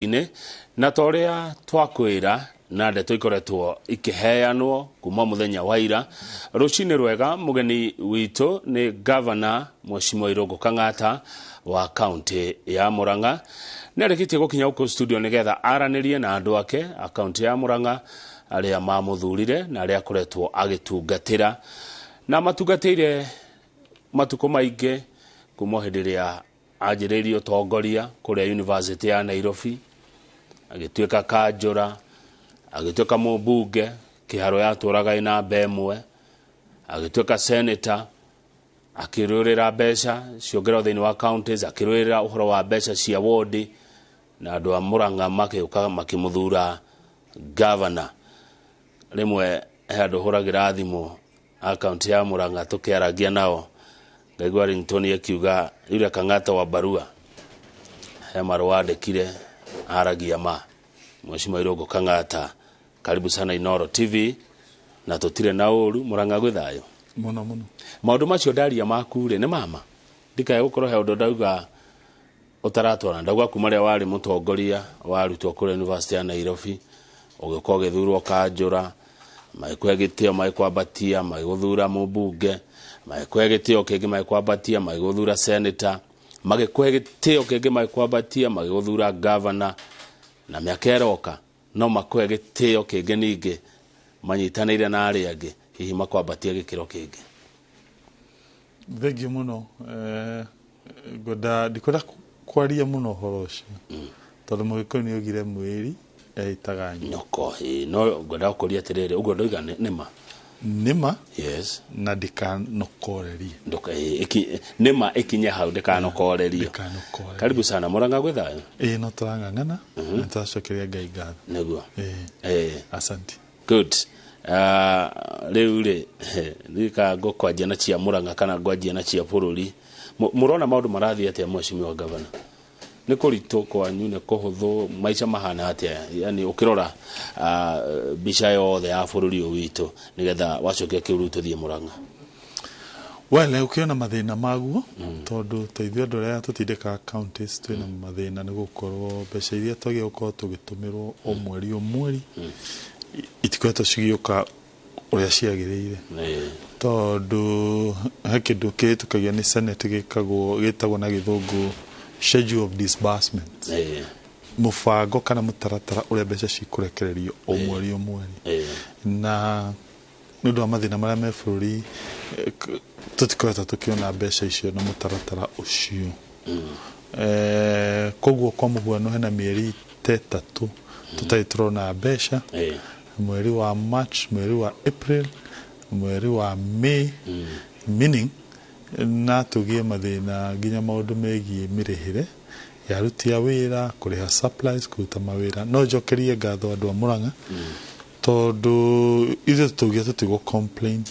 Inĩ na ta ũrĩa twakwĩra na ndeto ikoretwo ikĩheanwo kuma mũthenya wa ira. Rũcinĩ rwega, mũgeni witũ nĩ Gavana Mheshimiwa Irũngũ Kang'ata wa kaunti ya Murang'a. Nĩ arĩkĩtie gũkinya gũkũ studio nĩgetha aranĩrie na andũ ake a kaunti ya Murang'a arĩa mamũthurire na arĩa akoretwo agĩtungatĩra na matungatĩire matukũ maingĩ kuma hĩndĩ ĩrĩa anjĩrĩirie ũtongoria kũrĩa University ya Nairobi, agĩtuĩka kanjũra, agĩtuĩka mũmbunge kĩharo yatũraga ĩ namba ĩmwe, agĩtuĩka senator, akĩrũĩrĩra mbeca ciongererwo thĩinĩ wa counties, akĩrũĩrĩra ũhoro wa mbeca cia wodi, na andũ a Murang'a magĩũka makĩmũthura governor. Rĩmwe he andũ hũragĩra thimũ a kaunti ya Murang'a tũkĩaragia nao, ngaigua ringtone ĩkiuga yule Kang'ata wa barua, he marũa andĩkire aragia ma. Mheshimiwa Irũngũ Kang'ata, karibu sana Inooro TV, na tũtirĩ na ũru. Murang'a gwĩ thayũ? Mũno mũno. Maũndũ macio ndaria maku rĩ, nĩ mama ndikae gũkorwo he ũndũ ndauga ũtaratwara. Ndauga kuma rĩrĩa warĩ mũtongoria wa arutwo kũrĩa University ya Nairobi, ũgĩũka ũgĩthurwo kanjũra, magĩkũhe gĩtĩo, magĩkwambatia, magĩgũthura mũmbunge, magĩkũhe gĩtĩo kĩngĩ, magĩkwambatia, magĩgũthura senator, magĩkũhe gĩtĩo kĩngĩ, magĩkwambatia, magĩgũthura governor, na mĩaka ĩroka no makũhe gĩtĩo kĩngĩ ningĩ manyitanĩire na arĩa angĩ, hihi makwambatie gĩkĩro kĩngĩ. Thengiũ mũno. Ngwenda ndikwenda kwaria mũno ũhoro ũcio tondũ Mũgĩkũyũ nĩ augire mwĩri eĩtaga nyoko. Ĩĩ, no ngwenda gũkũria atĩrĩrĩ, ũguo ndoiga nĩ ma? Nĩma. Na ndikanokorerie. Nĩma ĩkinye hau, ndĩkanokorerio. Ndikanokorerie. Karibu sana. Murang'a gwĩ thayũ? Ĩĩ, no tũrang'ang'ana na tũracokeria Ngai ngatho. Nĩguo. Ĩĩ. Asanti. Good. Rĩu rĩ, ndika ngũkwanjia na cia Murang'a kana ngwanjia na cia bũrũri? Mũrona maũndũ marathiĩ atĩa, Mheshimiwa Gavana? Nĩ kũritũ kwanyu, nĩ kũhũthũ, maica mahana atĩa, yani ũkĩrora mbica yothe ya bũrũri ũyũ witũ, nĩgetha wacokia kĩu rĩu tũthiĩ Murang'a? Well, ũkĩona mathĩna maguo tondũ ta ithuĩ andũ arĩa tũtindĩkaga counties twĩna mathĩna nĩ gũkorwo mbeca iria twagĩrĩirwo gũkorwo tũgĩtũmĩrwo o mweri o mweri itikoretwo cigĩũka ũrĩa ciagĩrĩire, tondũ he kĩndũ kĩhĩtũkagio nĩ Senate gĩkagwo gĩtagwo na Gĩthũngũ schedule of disbursements, mũbango kana mũtaratara ũrĩa mbeca cikũrekererio o mweri o mweri. Na nĩ ũndũ wa mathĩna marĩa me bũrũri, tũtikoretwo tũkĩona mbeca icio na mũtaratara ũcio. Koguo kwa mũhuano hena mĩeri ta 3 tũtarĩ tũrona mbeca, mweri wa March, mweri wa April, mweri wa May, meaning na tũgĩe mathĩna nginya maũndũ megiĩ mĩrĩhĩre ya aruti a wĩra, kũrĩha supplies, kũruta mawĩra. No njokerie ngatho andũ a Murang'a tondũ ithuĩ tũtũgĩa tũtigũ complain,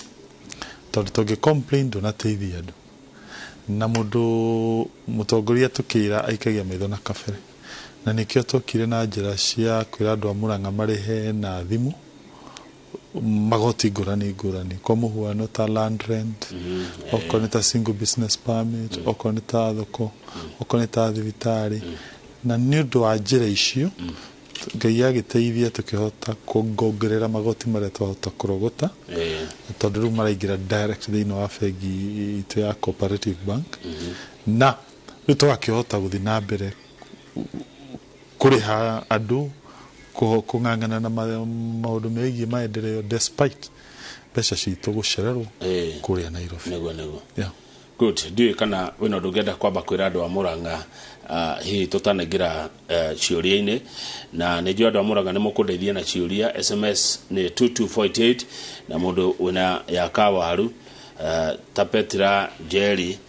tondũ tũngĩ complain ndũnateithia andũ, na mũndũ mũtongoria tũkĩra aikagia maitho na kabere, na nĩkĩo twokire na njĩra cia kwĩra andũ a Murang'a marĩhe na thimũ magoti ngũrani ngũrani, kwa mũhuano ta land rent, okorwo nĩ ta single business permit, okorwo nĩ ta thoko, okorwo nĩ ta thibitarĩ. Na nĩ ũndũ wa njĩra icio Ngai agĩteithia tũkĩhota kuongerera magoti marĩa twahota kũrogota, tondũ rĩu maraingĩra direct thĩinĩ wa bengi itũ ya Cooperative Bank, na rĩu tũgakĩhota gũthiĩ na mbere kũrĩha andũ, kũng'ang'ana na maũndũ megiĩ maendeleo despite mbeca citũ gũcererwo kũrĩa Nairobi. Nĩguo. Yeah. Good. Ndiũĩ kana wĩna ũndũ ũngĩenda kwamba kwĩra andũ a Murang'a, hihi tũtanaingĩra ciũria-inĩ, na nĩ njũĩ andũ a Murang'a nĩ mũkũndeithia na ciũria. SMS nĩ 22488, na mũndũ wĩna ya kawaru, ta Petra Njeri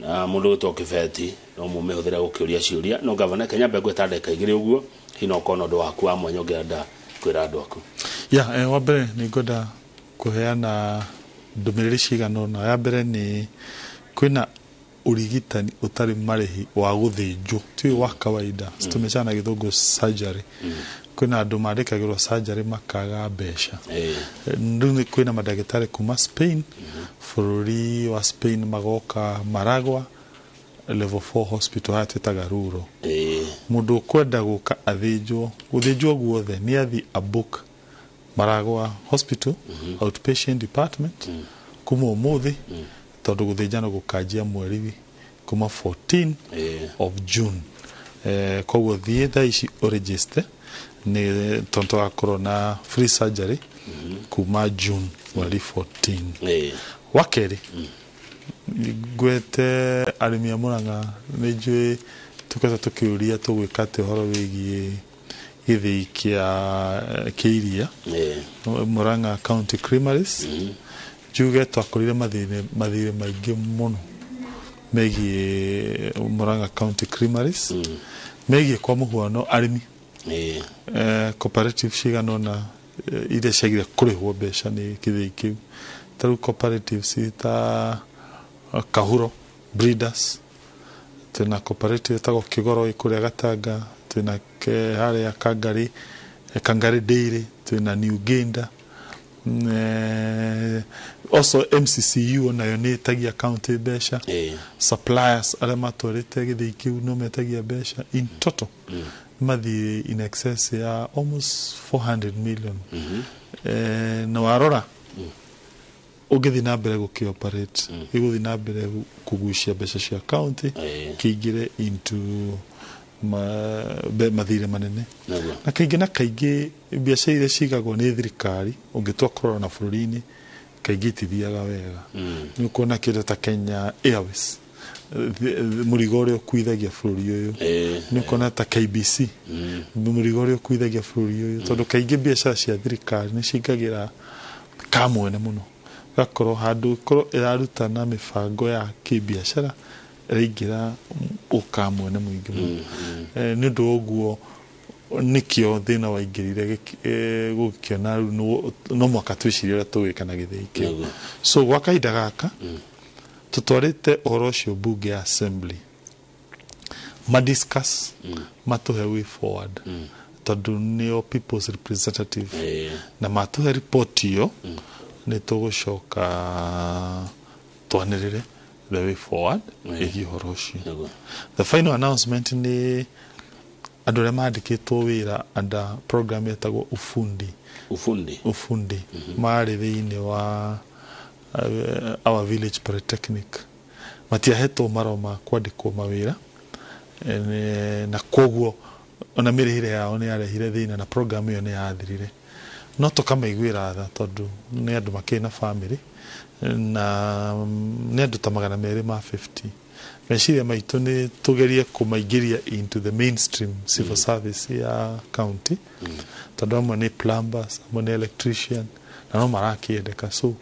na mũndũ gwĩtwo Kĩbeti, no mũmĩhũthĩre gũkĩũria ciũria. No Gavana, kenya mbe ngwĩta ndagĩka 2 ũguo, hihi no ũkorwo na ũndũ waku wa mwanya ũngĩenda kwĩra andũ aku. Yeah, wa mbere nĩ ngwenda kũheana ndũmĩrĩri cigana ũna. Ya mbere nĩ kwĩna ũrigitani ũtarĩ marĩhi wa gũthĩnjwo, ti ũyũ wa kawaida tũmĩcaga na Gĩthũngũ surgery. Kwĩna andũ mandĩkagĩrwo surgery makaga mbeca. Rĩu kwĩna mandagĩtarĩ kuma Spain, bũrũri wa Spain, magoka Maragwa. level 4 hospital haria twĩtaga rural. Mũndũ ũkwenda gũka athĩnjwo, gũthĩnjwo guothe nĩ athi a book Maragwa Hospital outpatient department kuma ũmũthĩ, tondũ gũthĩnjana gũkanjia mweri kuma 14 of June. Koguo thiĩ thaa ici ũregister nĩ tondũ tũgakorwo na free surgery kuma June mweri 14. Wa kerĩ, ngwete arĩmi a Murang'a, nĩ njũĩ tũkoretwo tũkĩũria tũgwĩka atĩa ũhoro wĩgiĩ gĩthĩi kĩa iria Murang'a County Creameries. Njuge twakorire mathirĩ maingĩ mũno megiĩ Murang'a County Creameries, megiĩ kwa mũhuano arĩmi cooperative cigana ũna iria ciagire kũrĩhwo mbeca nĩ gĩthĩi kĩu. Ta rĩu cooperatives ta Kahuro Breeders, twĩna cooperative ĩtagwo Kĩgoro ĩ kũrĩa Gatanga, twĩna harĩa Kangari, Kangari Dairy, twĩna New Genda. Also MCCU onayo nĩ ĩtagia county mbeca. Suppliers arĩa matwarĩte gĩthĩi kĩu no metagia mbeca. In total mathirĩ in excess ya almost 400 million. Na warora ũngĩthiĩ na mbere gũkĩoperate, gĩgũthiĩ na mbere kũgucia mbeca cia county kĩingĩre into mathirĩ manene. Na kaingĩ na kaingĩ biacara iria cigagwo nĩ thirikari ũngĩtua kũrora na bũrũri-inĩ kaingĩ itithiaga wega. Nĩ ũkuona kĩndũ ta Kenya Airways, mũrigo ũrĩa ũkuithagia bũrũri ũyũ, nĩ ũkuona ta KBC, mũrigo ũrĩa ũkuithagia bũrũri ũyũ, tondũ kaingĩ biacara cia thirikari nĩ cingagĩra kamwene mũno, gakorwo handũ ĩkorwo ĩraruta na mĩbango ya kĩbiacara ĩraingĩra ũkamwene mũingĩ mũno. Nĩ ũndũ wa ũguo nĩkĩo thĩna waingĩrire gũkĩona rĩu no mwaka twĩcirie ũrĩa tũgwĩka na gĩthĩi kĩu. So gwa kahinda gaka tũtwarĩte ũhoro ũcio bunge ya assembly madiscuss, matũhe way forward, tondũ nĩo people's representative, na matũhe report ĩyo nĩ tũgũcoka twanĩrĩre the way forward ĩgiĩ ũhoro ũcio. The final announcement nĩ andũ arĩa mandĩkĩtwo wĩra under program ĩtagwo Ufundi. Ufundi. Ufundi marĩ thĩinĩ wa our village polytechnic, matiahetwo marũa ma kwandĩkwo mawĩra, na koguo ona mĩrĩhĩre yao nĩ yarehire thĩna na program ĩyo nĩ yathirire. No tũkamaiguĩra tha tondũ nĩ andũ makĩrĩ na family, na nĩ andũ ta 250. Meciria maitũ nĩ tũgerie kũmaingĩria into the mainstream civil service ya county, tondũ amwe nĩ plumbers, amwe nĩ electrician, na no marakĩendeka. So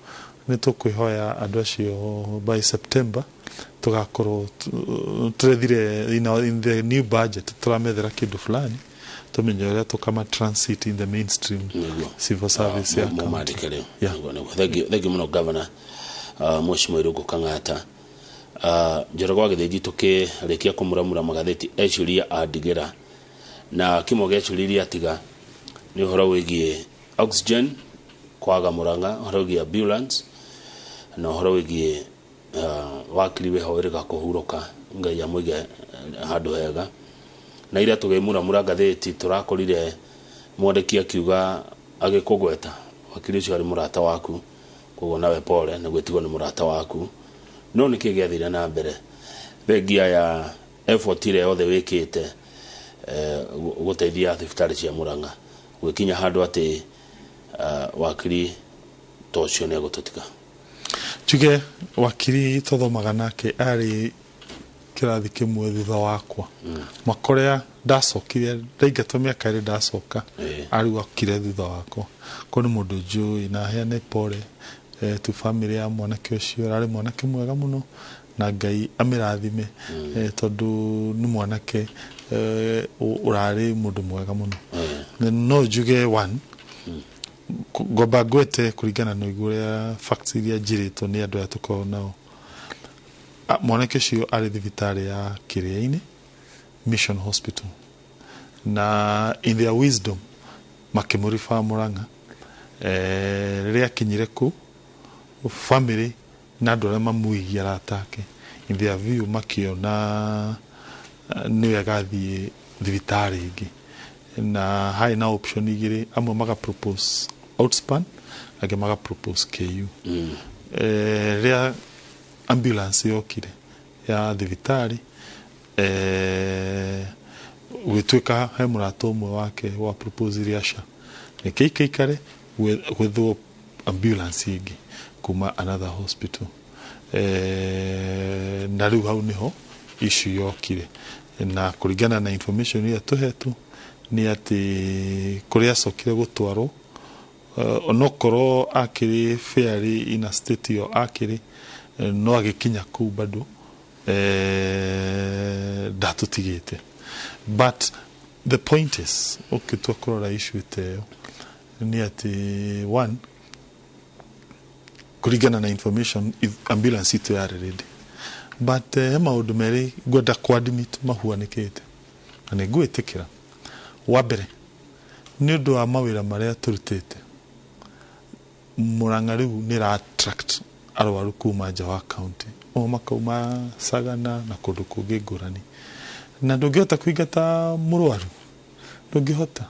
nĩ tũkwĩhoya andũ acio by September tũgakorwo tũrethire in the new budget, tũramethera kĩndũ fulani tũmenye ũrĩa tũkama transit in the mainstream civil service ya county. Thank you mũno Governor Mheshimiwa Irũngũ Kang'ata. Njoroge wa Gĩthĩnji tũkĩrĩkia kũmuramura magathĩti eciria andigĩra, na kĩmwe gĩa ciũria iria atiga nĩ ũhoro wĩgiĩ oxygen kwaga Murang'a, ũhoro wĩgiĩ ambulance, na ũhoro wĩgiĩ wakiri wĩho wĩrĩga kũhurũka, Ngai amũige handũ hega. Na iria tũgĩmuramura ngathĩti tũrakorire mwandĩki akiuga agĩkũgweta wakiri ũcio arĩ mũrata waku, koguo nawe pole na gwĩtigwo nĩ mũrata waku. No nĩkĩ gĩathire na mbere thengia ya effort ĩrĩa yothe wĩkĩte gũteithia thibitarĩ cia Murang'a gwĩkinya handũ atĩ wakiri ta ũcio nĩ egũtũtiga? Njuge wakiri twathomaga nake arĩ kĩrathi kĩmwe thutha wakwa, mwaka ũrĩa ndacokire ndaingatwo mĩaka ĩrĩ ndacoka, arĩ okire thutha wakwa. Koguo nĩ mũndũ njũĩ na heane pole tu family ya mwanake ũcio, ararĩ mwanake mwega mũno na Ngai amĩrathime, tondũ nĩ mwanake ũrarĩ mũndũ mwega mũno. No njuge one ngomba ngwete kũringana na ũrĩa facts iria njĩrĩtwo nĩ andũ aya tũkoragwo nao. Mwanake ũcio arĩ thibitarĩ ya Kĩrĩa-inĩ Mission Hospital, na in their wisdom makĩmũriba Murang'a. Rĩrĩa akinyire kũu family na andũ arĩa mamũigia arata ake In their view makiona nĩ wega athiĩ thibitarĩ ĩngĩ, na harĩ na option igĩrĩ, amwe maka propose Outspan, angĩ maka propose KU. Rĩrĩa ambulance yokire ya thibitarĩ, gwĩtuĩka he mũrata ũmwe wake wa propose aca reke ikaikare gwethwo ambulance ĩngĩ kuma another hospital. Na rĩu hau nĩho issue yokire, na kũringana na information ĩrĩa tũhetwo nĩ atĩ kũrĩa acokire gũtwarwo, onokorwo akĩrĩ fairly in a state ĩyo akĩrĩ, no agĩkinya kũu bado ndatũtigĩte. But the point is, ũkĩtua kũrora issue ta ĩyo nĩ atĩ one, kũringana na information, ambulance itũ yarĩ ready, but he maũndũ merĩ ngwenda kũ-admit mahuanĩkĩte na nĩ ngwĩtĩkĩra. Wa mbere, nĩ ũndũ wa mawĩra marĩa tũrutĩte, Murang'a rĩu nĩ ĩra attract arwaru kuma nja wa county, o makauma Sagana na kũndũ kũngĩ ngũrani, na ndũngĩhota kũingata mũrwaru, ndũngĩhota.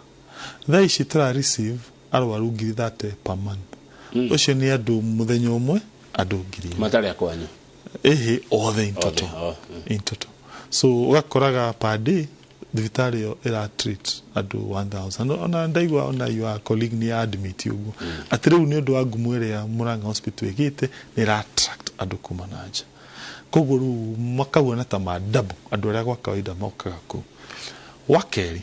Thaa ici tũra receive arwaru 30,000 per month. Ũcio nĩ andũ mũthenya ũmwe andũ 4,000. Matarĩ a kwanyu? Ĩhĩ, othe in total. Othe, oh. In total. So ũgakoraga per day thibitarĩ ĩyo ĩra treat andũ 1000. Ona ndaigua ona your colleague nĩ admit ũguo atĩ rĩu nĩ ũndũ wa ngumo ĩrĩa Murang'a Hospital ĩgĩte, nĩ ĩra attract andũ kuma na nja, koguo rĩu makauona ta ma double andũ arĩa gwa kawaida mokaga kũu. Wa kerĩ,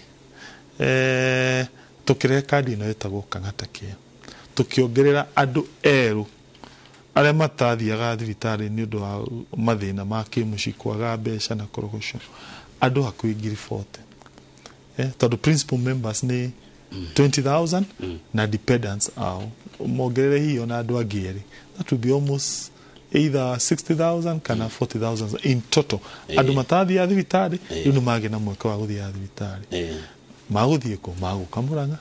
tũkĩrehe kandi ĩno ĩtagwo Kang'ata Care, tũkĩongerera andũ erũ arĩa matathiaga thibitarĩ nĩ ũndũ wa mathĩna ma kĩmũciĩ, kwaga mbeca na korogoco, andũ hakuhĩ 40,000, tondũ principal members nĩ 20,000 na dependents ao mongerere hihi ona andũ angĩ erĩ, that will be almost either 60,000 kana 40,000 in total andũ matathiaga thibitarĩ rĩu nĩ magĩa na mweke wa gũthiaga thibitarĩ. Magũthiĩ kũ? Magũka Murang'a.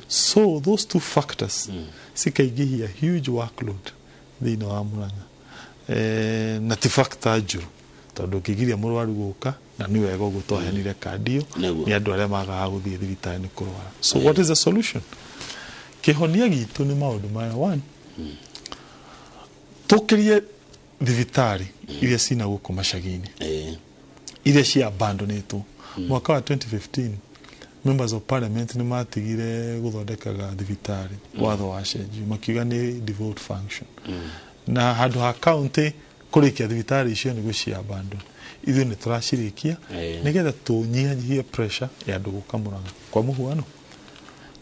So those two factors cikaingĩhia huge workload thĩinĩ wa Murang'a, na ti factor njũru tondũ ũngĩgiria mũrwaru gũka, na nĩ wega ũguo twaheanire kandi ĩyo. Nĩ andũ arĩa magaga gũthiĩ thibitarĩ nĩ kũrwara. So what is the solution? Kĩhonia gitũ nĩ maũndũ maya: one, tũkĩrie thibitarĩ iria cina gũkũ macagi-inĩ, iria cia abandonĩtwo. Mwaka wa 2015 members of parliament nĩ matigire gũthondekaga thibitarĩ, watho wacenjio makiuga nĩ devolved function, na handũ ha county kũrĩkia thibitarĩ icio nĩ gũcia abandon. Ithuĩ nĩ tũracirĩkia nĩgetha tũnyihanyihie pressure ya andũ gũka Murang'a. Kwa mũhuano,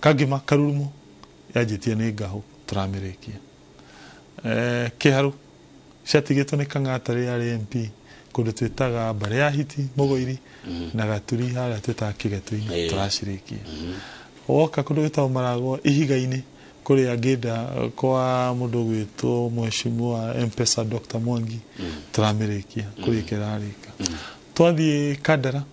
Kangima Karurumo yanjĩtie nĩ ngahũ, tũramĩrĩkia. Kĩharũ ciatigĩtwo nĩ Kang'ata rĩrĩa arĩ MP, kũndũ twĩtaga Mbarĩ ya Hiti Mũgũiri na Gaturi harĩa twĩtaga Kĩgetũ-inĩ, tũracirĩkia. Woka kũndũ gwĩtagwo Maragwa Ihiga-inĩ kũrĩa ngĩnda kwa mũndũ ũgwĩtwo Mheshimiwa Mpesa Dr. Mwangi, tũramĩrĩkia kũrĩka ĩrarĩka. Twathiĩ Kandara,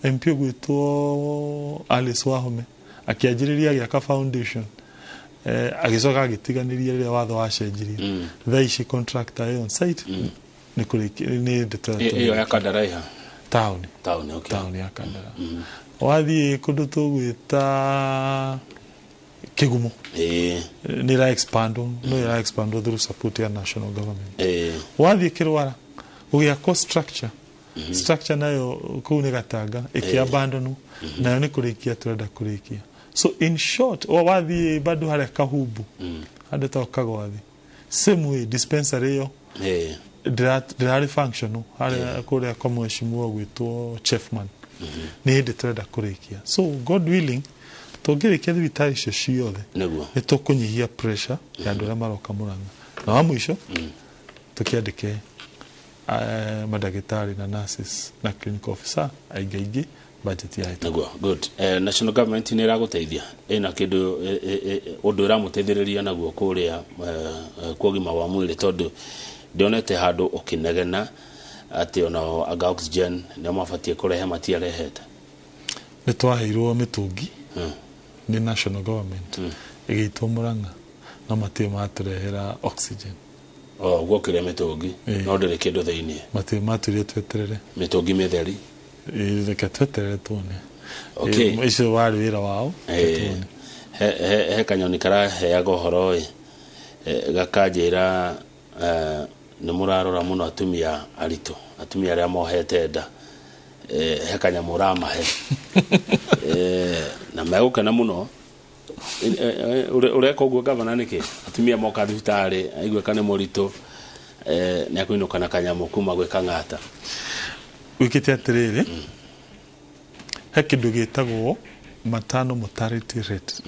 MP ũgwĩtwo Alice Wahome akĩanjĩrĩria agĩaka foundation, agĩcoka agĩtiganĩria rĩrĩa watho wacenjirie. Thaa ici contractor ĩ on site, nĩ kũrĩkia nĩ ndeto ya Ĩyo ya Kandara ĩha? Taũni. Taũni, okay. Taũni ya Kandara. Wathiĩ kũndũ tũgwĩta Kĩgumo, nĩ ĩra expandwo, no ĩra expandwo through support ya national government. Wathiĩ Kĩrwara gũgĩakwo structure nayo kũu nĩ Gatanga ĩkĩabandonwo, nayo nĩ kũrĩkia tũrenda kũrĩkia. So in short, wathiĩ bado harĩa Kahumbu, handũ tagwo Kagwathi, same way, dispensary ĩyo ndĩrarĩ functional harĩa kũrĩa kwa mheshimiwa gwĩtwo Chefman, nĩ hĩndĩ tũrenda kũrĩkia. So God willing, tũngĩrĩkia thibitarĩ icio ciothe, nĩ tũkũnyihia pressure ya andũ arĩa maroka Murang'a. Na wa mũico, tũkĩandĩke mandagĩtarĩ na nurses na clinical officer aingĩ aingĩ, budget ya Nĩguo, good. National government nĩ ĩragũteithia ĩna kĩndũ, ũndũ ĩramũteithĩrĩria naguo kũrĩa kwa ũgima wa mwĩrĩ? Tondũ ndionete handũ ũkĩnegena atĩ ona anga oxygen nĩo mabatiĩ kũrehe matiarehete. Nĩ twaheirwo mĩtũngi nĩ national government ĩgĩitwo Murang'a, no matirĩ matũrehera oxygen. O guokire mitungi no ndiri kindu thiini. Mati maturie tweterere. Mitungi mitheri. Reke tweterere tuone. Okay. Icio wari wira wao. He kanyoni karaheaga ũhoro ĩ gakanjĩra nĩ mũrarora mũno atumia aritũ, atumia arĩa mohete nda, he kanyamũ ũramahe na megũkena mũno. Ũreka ũguo gavana nĩkĩ? Atumia moka thibitarĩ aiguĩka nĩ mũritũ, nĩ akũinũka na kanyamũ kuma gwĩ Kang'ata. Wĩkĩte atĩrĩrĩ, he kĩndũ gĩtagwo maternal mortality rate.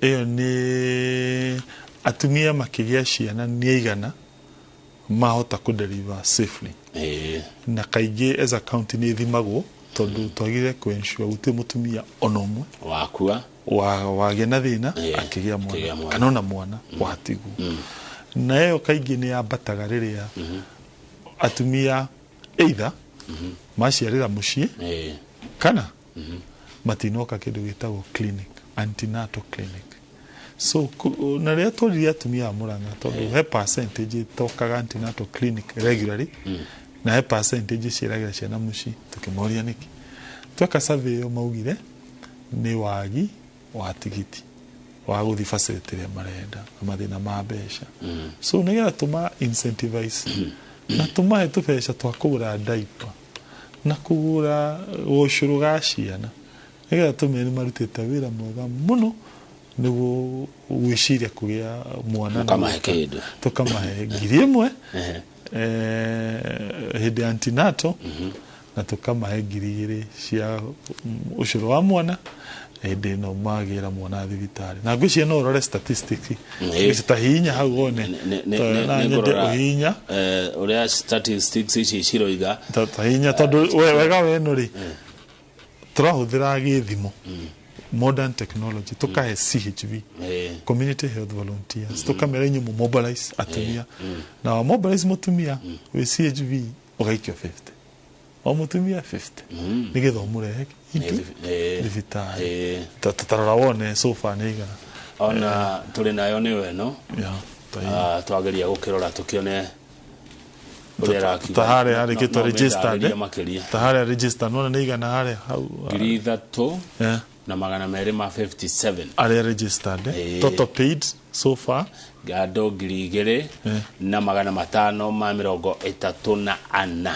Ĩyo nĩ atumia makĩgĩa ciana nĩ aigana mahota kũ deliver safely. Na kaingĩ as a county nĩ ĩthimagwo tondũ twagĩrĩire kũ ensure gũtirĩ mũtumia ona ũmwe wakua wagĩa na thĩna akĩgĩa mwana kana ona mwana watigwo. Na ĩyo kaingĩ nĩ yambataga rĩrĩa atumia either maciarĩra mũciĩ kana matinoka kĩndũ gĩtagwo clinic, antenatal clinic. So na rĩrĩa tworirie atumia a Murang'a tondũ he percentage ĩtokaga antenatal clinic regularly na he percentage iciaragĩra ciana mũciĩ, tũkĩmoria nĩkĩ. Tweka survey ĩyo maugire nĩ wagi wa tigiti wa gũthiĩ facility ĩrĩa marenda na mathĩna ma mbeca. So nĩgetha tũma incentivize na tũmahe tũbeca twa kũgũra diaper na kũgũra gũcũrũ ga ciana nĩgetha tũmere nĩ marutĩte wĩra mwega mũno nĩguo gwĩciria kũgĩa mwana. Mũkamahe kĩndũ. Tũkamahe 1,000 hĩndĩ ya antenatal na tũkamahe 2,000 cia ũcũrũ wa mwana hĩndĩ ĩno magĩra mwana thibitarĩ. Na ngwĩciria no ũrore statistics ta hinya hau wone na nyende ũhinya ũrĩa statistics ici ciroiga ta hinya tondũ wega weno rĩ tũrahũthĩra gĩthimo modern technology tukahe CHV community health volunteers tukamera inyu mu mobilize atumia na wa mobilize mutumia wi CHV ugaikio 50 o mutumia 50 nigetha umurehe into thibitarĩ. Tatarora wone so far nĩ igana ona tũrĩ nayo nĩ weno twageria gũkĩrora tũkĩone ta harĩa harĩkĩtwo registered ta harĩa registered nona nĩ igana harĩa hau 3,000 na 257 arĩa registered. Total paid so far andũ 2,534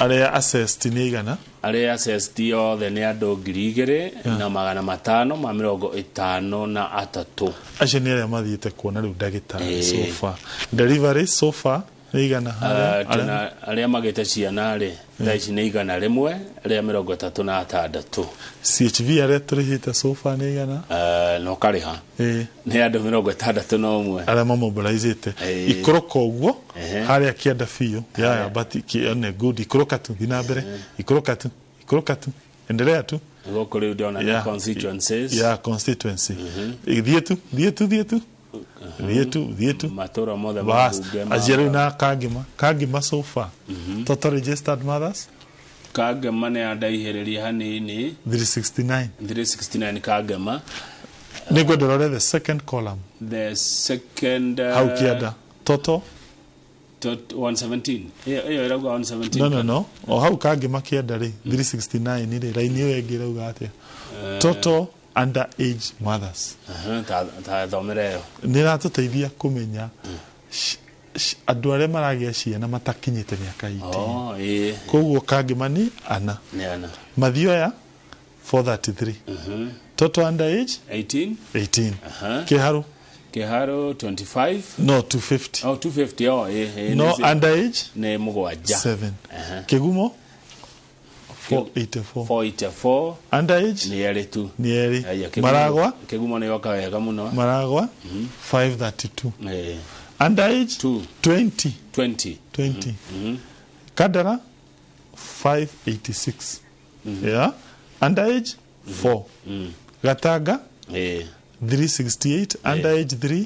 arĩa assessed nĩ igana arĩa assessed othe nĩ andũ 2,553 acio nĩ arĩa mathiĩte kuona rĩu ndagĩtarĩ so far. Delivery so far nĩ igana harĩa arĩa magĩte ciana rĩ thaa ici nĩ 136. CHV arĩa tũrĩhĩte so far nĩ igana na ũkarĩha nĩ andũ 61 arĩa mamobilizĩte. Ikũrũka ũguo harĩa kĩanda biũ ya but kĩone good ikũrũka tu thiĩ na mbere ikũrũka tu ikũrũka tu endelea tu gũkũ rĩu ndĩrona nĩ constituencies ya constituency thiĩ tu thiĩ tu thiĩ tu thiĩ tu matũra mothe mabunge aciari na Kangema so far total registered mothers Kangema nĩ andaihĩrĩria hanini 369 Kangema. Nĩngwenda ũrore the second column, the second hau kĩanda total 117 ĩyo ĩrauga 117 no o hau Kangema kĩanda rĩ 369 rĩ raini ĩyo ĩngĩ ĩrauga atĩa total under age mothers. Ta thomere ĩyo nĩ ĩratũteithia kũmenya andũ arĩa maragĩa ciana matakinyĩte mĩaka 18. Koguo Kangema nĩ ana Mathioya 433 total under age 18 Kĩharũ 25 no 250 oh 250 oh no under age nĩ mũgwanja 7 Kĩgumo 484 under age nĩ erĩ tu nĩ erĩ. Maragwa Kĩgumo nĩ yoka wega mũno Maragwa 532 under age 20 Kandara 586 yeah under age 4 Gatanga 368 under age 3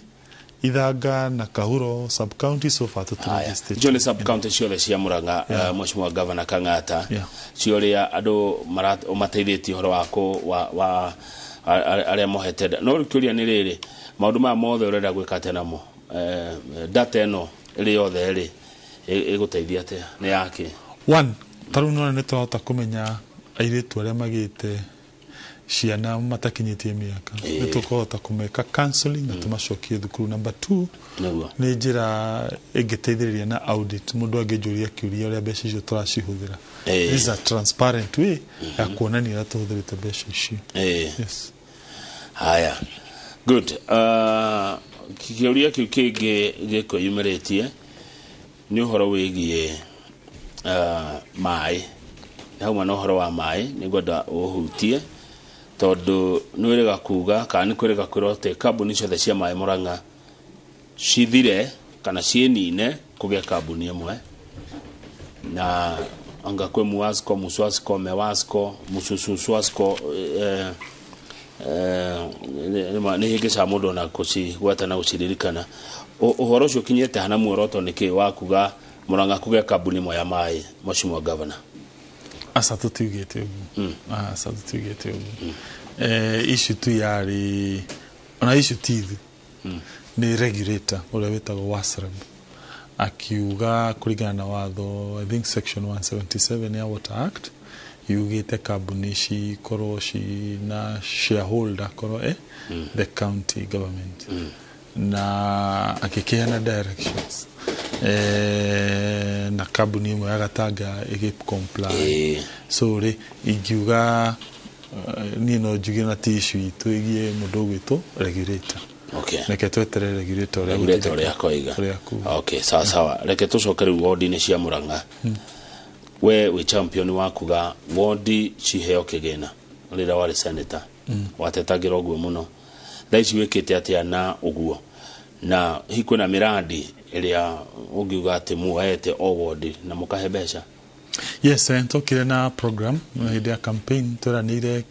Ithanga na Kahuro sub county so far tũtũregistered. Icio nĩ sub county ciothe cia Murang'a, Mheshimiwa Governor Kang'ata, cioria andũ mateithĩtie ũhoro wa arĩa mohete nda. No kĩũria nĩ rĩrĩ, maũndũ maya mothe ũrenda gwĩka atĩa namo? Data ĩno Ĩrĩ yothe rĩ, ĩgũteithia atĩa, nĩ yake? One, ta rĩu nĩwona nĩ twahota kũmenya airĩtu arĩa magĩte ciana matakinyĩtie mĩaka, nĩ tũkũhota kũmeka counseling na tũmacokie thukuru. Number two, nĩ njĩra ĩngĩteithĩrĩria na audit, mũndũ angĩnjũria kĩũria ũrĩa mbeca icio tũracihũthĩra. This is a transparent way ya kuonania ũrĩa tũhũthĩrĩte mbeca icio. Yes. Haya, good. Kĩũria kĩu kĩngĩ gĩkwĩyumĩrĩtie nĩ ũhoro wĩgiĩ maĩ. Hauma na ũhoro wa maĩ, nĩ ngwenda ũhutie tondũ nĩ wĩrĩga kuga kana nĩ kwĩrĩga kwĩrwo atĩ kambuni ciothe cia maĩ Murang'a cithire kana ciĩnine kũgĩa kambuni ĩmwe, na anga kwĩ Muasco, Muswasco, Mewasco, Musususwasco, nĩ hĩngĩcaga mũndũ ona gũcigweta na gũciririkana. Ũhoro ũcio ũkinyĩte hana, muoroto nĩ kĩ wa kuga Murang'a kũgĩa kambuni ĩmwe ya maĩ, Mheshimiwa Governor? Aca, tũtiugĩte ũguo. Aca, tũtiugĩte ũguo. Issue tu yarĩ ona issue ti ithu, nĩ regulator ũrĩa wĩtagwo WASREB akiuga kũringana na watho, I think section 177 ya Water Act, yugĩte kambuni ici ikorwo cina shareholder korwo the county government, na akĩkĩheana directions, na kambuni ĩmwe ya Gatanga ĩgĩ comply. So rĩ, ingiuga niĩ no njuge na ti issue itũ ĩgiĩ mũndũ ũgwĩtwo regulator. Reke tweterere regulator ũrĩa regulator ũrĩa akoiga. Ũrĩa akuga. Okay, sawa sawa. Reke tũcoke rĩu wodi-inĩ cia Murang'a. We wĩ champion wa kuga wodi ciheo kĩgĩna. Rĩrĩa warĩ senator watetagĩra ũguo mũno, thaa ici wĩkĩte atĩa na ũguo, na hihi kwĩna mĩrandi ĩrĩa ũngiuga atĩ muoete o wodi na mũkahe mbeca? Yes, twokire na program hĩndĩ ya campaign, tweranĩire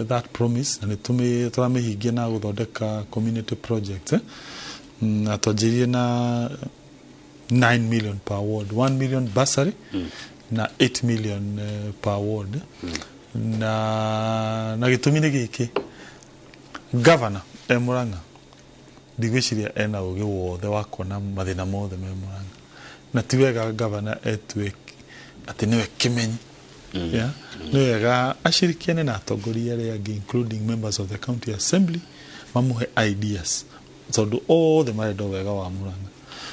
that promise na nĩ tũramĩhingia na gũthondeka community project, Na twanjĩrĩrie na 9 million per ward, 1 million bursary na 8 million per ward, na gĩtũmi nĩ gĩkĩ: governor e Murang'a ndigwĩciria ena ũgĩ wothe wa kuona mathĩna mothe me Murang'a, na ti wega governor etue atĩ nĩwe kĩmenyi. Yeah? Nĩ wega acirikiane na atongoria arĩa angĩ, including members of the county assembly, mamũhe ideas tondũ othe marenda wega wa Murang'a.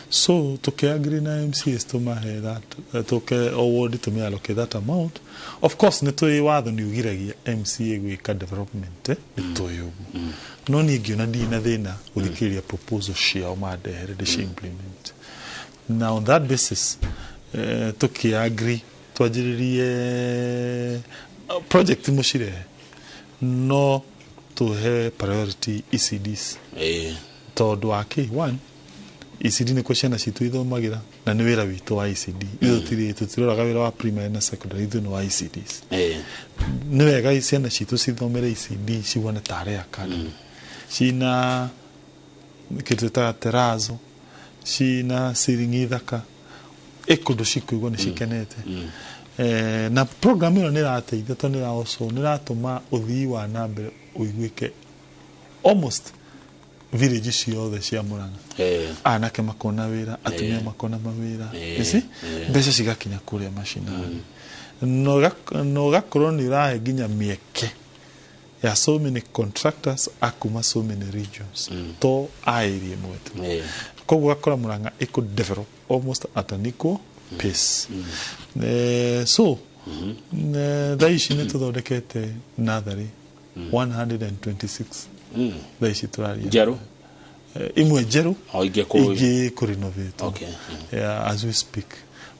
So tũkĩagree na MCAs tũmahe that, tũke o ward tũmĩ allocate that amount. Of course nĩ tũĩ watho nĩ ũgiragia MCA gwĩka development, nĩ tũĩ ũguo, no niĩ ngĩona ndirĩ na thĩna gũthikĩrĩria proposal ciao mandehere ndĩci implement, na on that basis tũkĩagree twanjĩrĩrie project mũcirehe, no tũhe priority ECDs. Tondũ wa kĩ? One, ECD nĩkuo ciana citũ ithomagĩra na nĩ wĩra witũ wa ECD. Ithuĩ tũtiroraga wĩra wa primary na secondary, ithuĩ nĩ wa ECDs. Nĩ wega ciana citũ cithomere ECD, cione tarĩ academy cina kĩndũ twĩtaga terazo, cina ciringi thaka, ĩ kũndũ cikũigua nĩ cikenete. Na program ĩno nĩ ĩrateithia tondũ nĩ ĩra nĩ ĩratũma ũthii wa na mbere ũiguĩke almost village ciothe cia Murang'a. Anake makona wĩra, atumia makona mawĩra. You see? Mbeca cigakinya kũrĩa macinani na ũgakorwo nĩ ũrahe nginya mĩeke ya so many contractors akuma so many regions, to a area ĩmwe tu. Koguo ũgakora Murang'a ĩkũ develop almost at an equal pace. So thaa ici nĩ tũthondekete natharĩ 126 thaa ici tũraria. Njerũ? Imwe njerũ, O ingĩ kũ ingĩ kũ renovate. Yeah, as we speak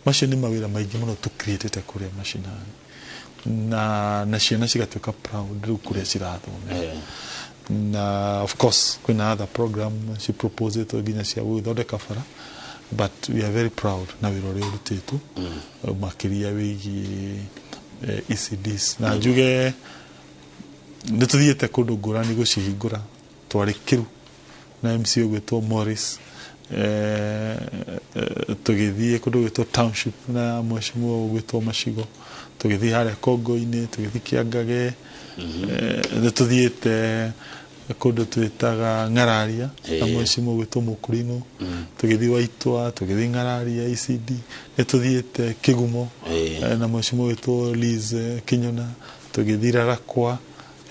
macio nĩ mawĩra maingĩ mũno tũ createte kũrĩa macinani, na ciana cigatuĩka proud rĩu kũrĩa cirathomera. Na of course kwĩna other program ci proposĩtwo nginya cia gũgĩthondeka bara, but we are very proud na wĩra ũrĩa ũrutĩtwo, makĩria wĩgiĩ ECDs, na njuge nĩ tũthiĩte kũndũ ngũrani gũcihingũra. Twarĩ Kĩru na MC ũgwĩtwo Morris, tũgĩthiĩ kũndũ gwĩtwo Township na mheshimiwa ũgwĩtwo Macigo, tũgĩthiĩ harĩa Kongo-inĩ, tũgĩthiĩ Kĩangage, nĩ tũthiĩte Kũndũ twĩtaga Ng'araria na mwecimu gwĩtwo Mũkũrinũ, tũgĩthiĩ Waitwa, tũgĩthiĩ Ng'araria ECD, nĩ tũthiĩte Kĩgumo na mwecimu gwĩtwo Liz Kinyona, tũgĩthiĩ Rarakwa,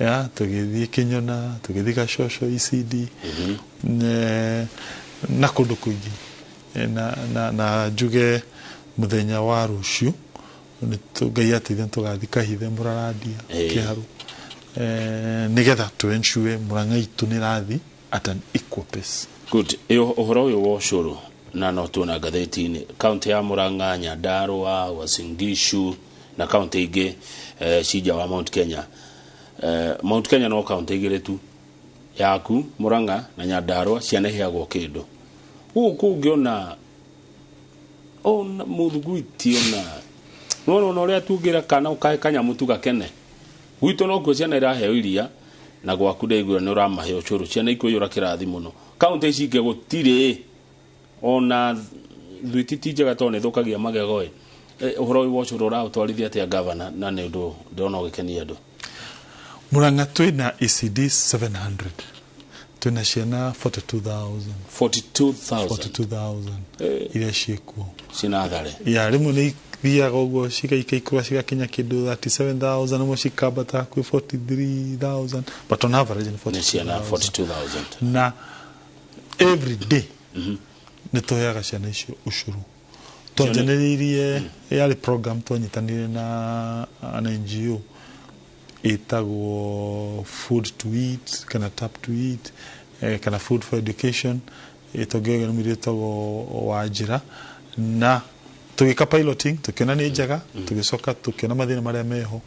ya tũgĩthiĩ Kĩnyona, tũgĩthiĩ Gacoco ECD, na kũndũ kũingĩ. Na njuge mũthenya wa rũciũ Ngai ateithia tũgathiĩ Kahithe Mũrarandia Kĩharu, nĩgetha tũ ensure Murang'a itũ nĩ ĩrathiĩ at an equal pace. Good. Ĩyo ũhoro ũyũ wa ũcũrũ na no tuona ngathĩti-inĩ, kaunti ya Murang'a, Nyandarua, Uasin Gishu na kaunti ingĩ cinja wa Mount Kenya. Mount Kenya no kaunti igĩrĩ tu, yaku Murang'a na Nyandarua, ciana iheagwo kĩndũ gũkũ ũngĩona ona mũthuguiti ona nona ona ũrĩa tungĩra kana ũkahe kanyamũ tu gakene. Gwitũ nokuo ciana iraheo iria na gwaku ndaigua nĩ ũramahe ũcũrũ, ciana ikũiyũra kĩrathi mũno. Kaunti ici ingĩ gũtirĩ ona thuiti ti njega tondũ nĩ ĩthũkagia magego ĩ. Ũhoro ũyũ wa ũcũrũ ũraũtwarithia atĩa, gavana, na nĩ ũndũ ndĩrona ũgĩkenia andũ? Murang'a twĩna ECD 700, twĩna ciana 42,000. 42,000? 42,000 iria ciĩkuo. Cina thare. Ya rĩmwe nĩ ithiaga ũguo cigaikaikũra cigakinya kĩndũ 37,000, rĩmwe cikambata hakuhĩ 43,000, but on average nĩ Nĩ ciana 42,000. 42,000. Na every day nĩ tũheaga ciana icio ũcũrũ. Twanjanĩrĩirie yarĩ program twanyitanĩire na an NGO ĩtagwo Food to Eat kana Tap to Eat, kana Food for Education, ĩtongoragia nĩ mũirĩtu wĩtagwo Wanjĩra, na tũgĩka piloting, tũkĩona nĩ njega, tũgĩcoka tũkĩona mathĩna marĩa meho,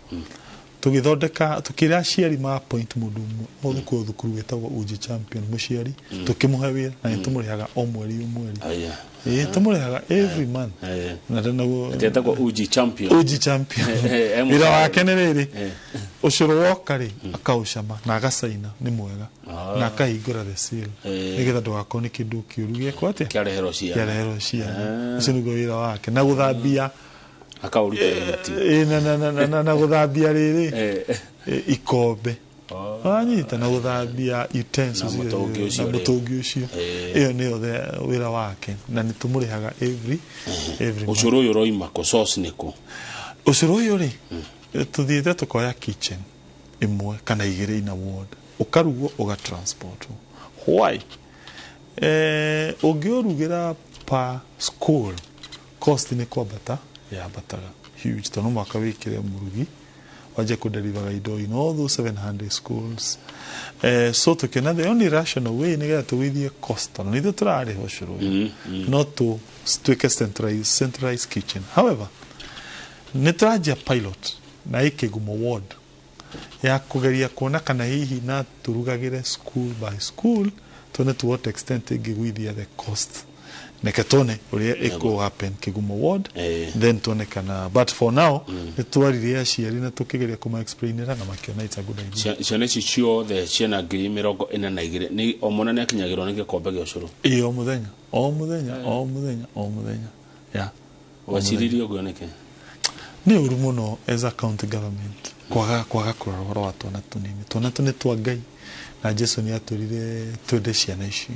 tũgĩthondeka, tũkĩra aciari ma appoint mũndũ ũmwe o thukuru o thukuru wĩtagwo Uji Champion, mũciari, tũkĩmũhe wĩra na nĩ tũmũrĩhaga o mweri o mweri. Ĩĩ, tũmũrĩhaga every month. Na naguo Etagwo Uji Champion. Uji Champion. Eh, Wĩra wake nĩ rĩrĩ, Eh. ũcũrũ woka rĩ, akaũcama na agacaina nĩ mwega na akahingũra the seal nĩgetha ndũgakorwo nĩ kĩndũ kĩũru gĩekwo atĩa. Kĩareherwo ciana. Kĩareherwo ciana. Ũcio nĩguo wĩra wake, na gũthambia. Akaũruta rĩti. Ĩ, na gũthambia rĩrĩ, ikombe wanyita, na gũthambia utensils. Na mũtũngi ũcio na rĩ. Mũtũngi ũcio. Ĩyo nĩyo wĩra wake na nĩ tũmũrĩhaga every month. Ũcũrũ ũyũ ũroima kũ? Source nĩ kũ? Ũcũrũ ũyũ rĩ, tũthiĩte tũkoya kitchen ĩmwe kana igĩrĩ ina ward, ũkarugwo, ũgatransportwo. Why? Ũngĩũrugĩra per school, cost nĩ kwambata yambataga huge, tondũ no mũhaka wĩkĩre mũrugi wanjie kũdelivaga indo in all those 700 schools. So tũkĩona the only rational way nĩgetha tũgũithie cost, tondũ nĩ ithuĩ tũrarĩha ũcũrũ ũyũ, no tuĩke centralized kitchen. However, nĩ tũranjia pilot na ĩ Kĩgumo ward ya kũgeria kuona kana hihi na tũrugagĩre school by school, tuone to what extent ĩngĩgũithia the cost. Neke tuone ũrĩa ĩkũ happen Kĩgumo ward. Then tuone kana, but for now nĩ twaririe aciari na tũkĩgeria kũma explainĩra na makĩona it's a good idea. Ciana ici ciothe ciana 42,000, nĩ o mwana nĩ akinyagĩrwo nĩ gĩkombe gĩa ũcũrũ? Ĩ, o mũthenya, o mũthenya, o mũthenya, o mũthenya, yeah. Waciririe ũguo nĩkĩ? Nĩ ũru mũno as a county government kwaga kũrora ũhoro wa twana tũnini. Twana tũ nĩ twa Ngai na Jesu nĩ atwĩrire twende ciana icio.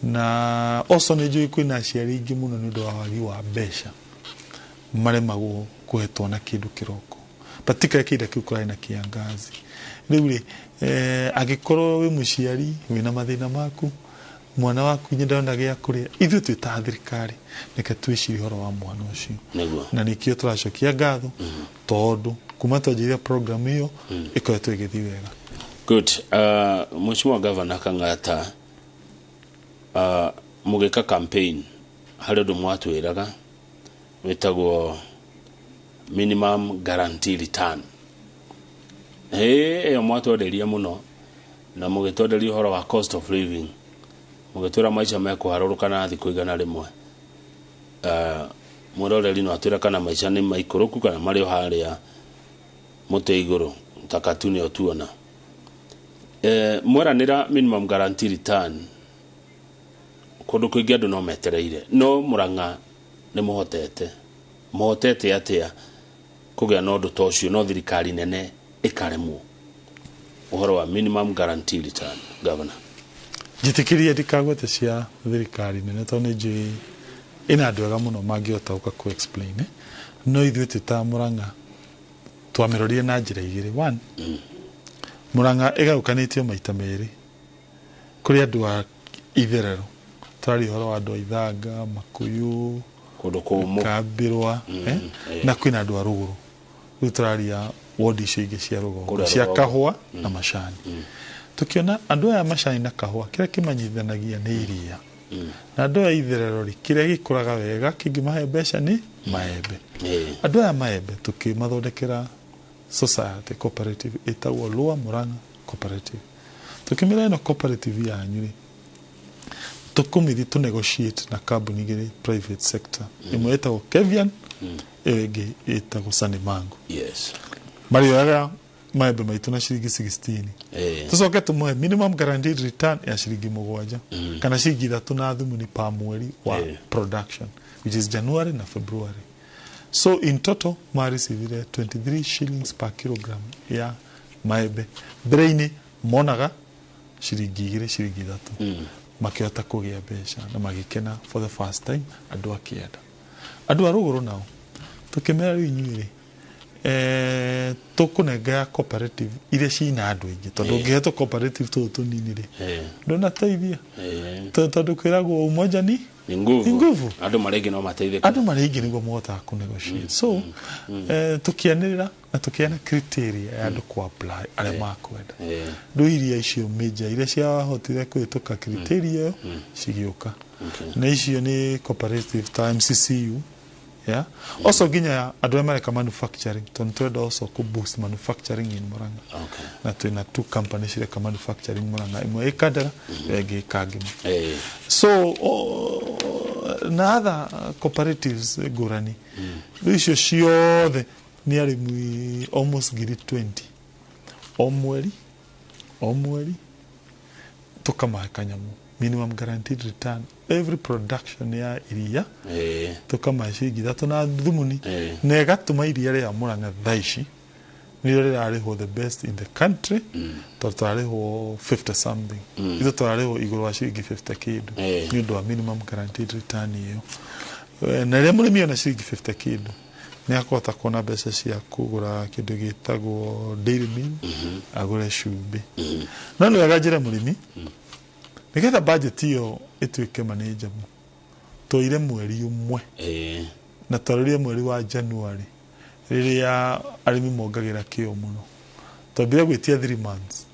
Na also nĩ njũĩ kwĩna aciari aingĩ mũno, nĩ ũndũ wa wagi wa mbeca, maremagwo kũhe twana kĩndũ kĩroko, particularly kĩhinda kĩu kũrarĩ na kĩangazi. Rĩu rĩ, angĩkorwo wĩ mũciari wĩna mathĩna maku, mwana waku nĩ ndona gĩa kũrĩa, ithuĩ twĩ ta thirikari reke twĩcirie ũhoro wa mwana ũcio. Na nĩkĩo tũracokia ngatho, tondũ kuma twanjĩrĩria program ĩyo ĩkoretwo ĩgĩthiĩ wega. Good. Mheshimiwa Governor Kang'ata, mũgĩka campaign harĩ ũndũ mwatwĩraga wĩtagwo minimum guarantee return. Ĩ ĩyo mwatwenderia mũno na mũgĩtwenderia ũhoro wa cost of living, mũgĩtwĩra maica mekũharũrũka na thikũ 100. Mwĩroreri no atwĩra kana maica nĩ maikũrũku kana marĩ o harĩa mũtĩ igũrũ ta katuni o tuona. Mweranĩra minimum guarantee return kũndũ kũingĩ andũ no metereire, no Mũrang'a nĩ mũhotete. Mũhotete atĩa kũgĩa na ũndũ ta ũcio no thirikari nene ĩkaremwo? Ũhoro wa minimum guarantee return, governor. Njĩtĩkĩrie ndikagwete cia thirikari nene, tondũ nĩ njũĩ ĩna andũ ega mũno mangĩhota gũka kũ explain, eh. No ithuĩ twĩ ta Mũrang'a twamĩrorire na njĩra igĩrĩ. One, Mũrang'a ĩgayũkanĩtio maita merĩ. Kũrĩ andũ a itherero, tũraria ũhoro wa andũ a Ithanga, Makuyu, kũndũ kũmũ, Kambĩrwa, eh? Na kwĩna andũ a rũgũrũ. Rĩu tũraria wodi icio ingĩ cia rũgongo, kũrĩa cia rũgongo. Kahũa na macani. Tũkĩona andũ aya macani na kahũa, kĩrĩa kĩmanyitithanagia nĩ iria, na andũ aya itherero rĩ, kĩrĩa gĩkũraga wega kĩngĩmahe mbeca nĩ maembe. Andũ aya maembe tũkĩmathondekera society cooperative ĩtagwo Lower Murang'a Cooperative. Tũkĩmĩra, ĩno cooperative yanyu rĩ, tũkũmĩthiĩ tũ negotiate na kambuni igĩrĩ private sector, ĩmwe ĩtagwo Kevian, ĩyo ĩngĩ ĩtagwo Sanimango. Marĩoyaga maembe maitũ na ciringi 16, tũcoke tũmũhe minimum guaranteed return ya ciringi 7 kana ciringi 3 na thumuni pa mweri wa production, which is January na February. So in total marecivire 23 shillings per kilogram ya maembe. Mbere-inĩ monaga ciringi 2, ciringi 3. Makĩhota kũgĩa mbeca na magĩkena for the first time andũ a kĩanda. Andũ a rũgũrũ nao tũkĩmera, rĩu inyuĩ rĩ, tũkũnengera cooperative iria cina andũ aingĩ, tondũ ũngĩhetwo cooperative tũtũ tũnini rĩ, ndũnateithia. Tondũ kwĩragwo umoja ni ni nguvu. Ni nguvu. Andũ marĩa ingĩ no mateithĩke. Andũ marĩa aingĩ nĩguo mahotaga kũ negotiate. So tũkĩanĩrĩra na tũkĩana criteria ya andũ kũ apply arĩa makwenda. Rĩu iria icio major iria ciahotire kũhĩtũka criteria ĩyo cigĩũka, na icio nĩ cooperative ta MCCU, yeah? Also nginya andũ arĩa mareka manufacturing, tondũ nĩtũrenda also kũ boost manufacturing in Murang'a. Na twĩna two companies cireka manufacturing Murang'a, ĩmwe ĩ Kandara, ĩyo ĩngĩ ĩ Kangema. So na other cooperatives ngũrani. Rĩu icio ciothe nĩ arĩmi almost 20,000. O mweri o mweri tũkamahe kanyamũ, minimum guaranteed return, every production ya iria, tũkamahe ciringi 3 na thumuni, na ĩgatũma iria rĩa Murang'a thaa ici nĩrĩo rĩrarĩhwo the best in the country, tondũ tũrarĩhwo 50 something. Ithuĩ tũrarĩhwo igũrũ wa ciringi 50 kĩndũ nĩ ũndũ wa minimum guaranteed return ĩyo. Na rĩrĩa mũrĩmi ona ciringi 50 kĩndũ, nĩ akũhota kuona mbeca cia kũgũra kĩndũ gĩtagwo dairy meal, agũre cumbĩ. No nĩ wega njĩre mũrĩmi, nĩgetha budget ĩyo ĩtuĩke manageable, twoire mweri ũmwe na twarorire mweri wa January, rĩrĩa arĩmi mongagĩra kĩo mũno. Twambire gwĩtia 3 months,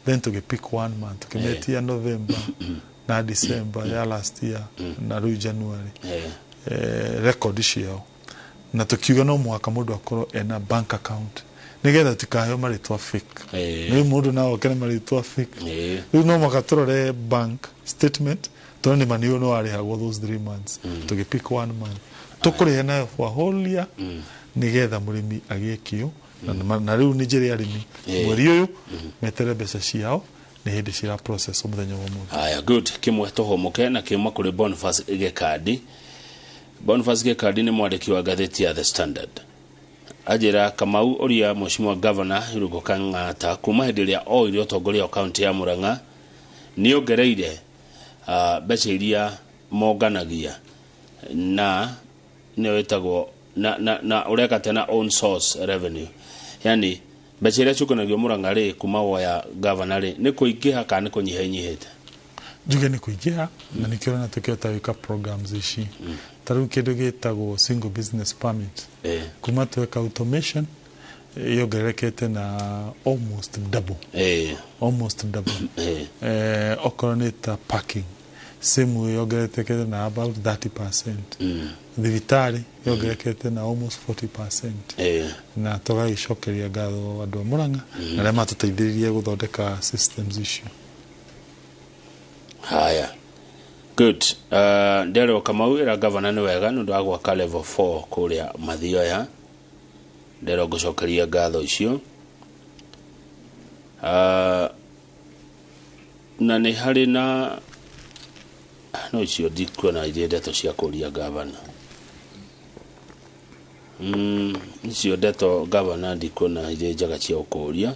then tũgĩpick one month, tũkĩmetia November na December ya last year na rĩu January, record ciao, na tukiuga no mũhaka mũndũ akorwo ena bank account nĩgetha tukaheo marĩtwa fake. Rĩu mũndũ no oke na marĩtwa fake. Rĩu no mũhaka tũrore bank statement, tuone nĩ mani ũyũ no arĩhagwo those 3 months. Tũgĩpick one month, tũkũrĩha nayo for a whole year, nĩgetha mũrĩmi agĩe kĩo. Na rĩu nĩ njĩre arĩmi mweri ũyũ metere mbeca ciao, nĩ hĩndĩ cira process mũthenya wa ũmũthĩ. Haya, good. Kimwe tũhũmũke na kiuma kũrĩ Boniface Gĩkandi. Boniface Gĩkandi nĩ mwandĩki wa ngathĩti ya The Standard. Anjĩra, Kamau, ũria Mheshimiwa Governor Irũngũ Kang'ata, kuma hĩndĩ ĩrĩa oire ũtongoria wa kaunti ya Murang'a, nĩ ongereire mbeca iria monganagia na nĩyo ĩtagwo na ũreka atĩa na own source revenue, yani mbeca iria ciũkanagio Murang'a rĩ, kuma woya governor rĩ, nĩ kũingĩha kana nĩ kũnyiha inyihĩte? Njuge nĩ kũingĩha, na nĩkĩo ũrona tũkĩhota gwĩka programs ici, ta rĩu kĩndũ gĩtagwo single business permit. Kuma tweka automation, yongererekete na almost double, almost double. Okorwo nĩ ta parking, same, yongererekete na about 30%. Thibitarĩ yongererekete na almost 40%. Na tũgagĩcokeria ngatho andũ a Murang'a na arĩa matũteithĩrĩrie gũthondeka systems icio. Haya, good. Nderwo Kamau, ĩra gavana nĩ wega nĩ ũndũ wa gwaka level 4 kũrĩa Mathioya. Nderwo ngũcokeria ngatho icio. Na nĩ harĩ na no icio ndikuona irĩ ndeto cia kũria gavana. Icio ndeto gavana ndikuona irĩ njega cia gũkũria.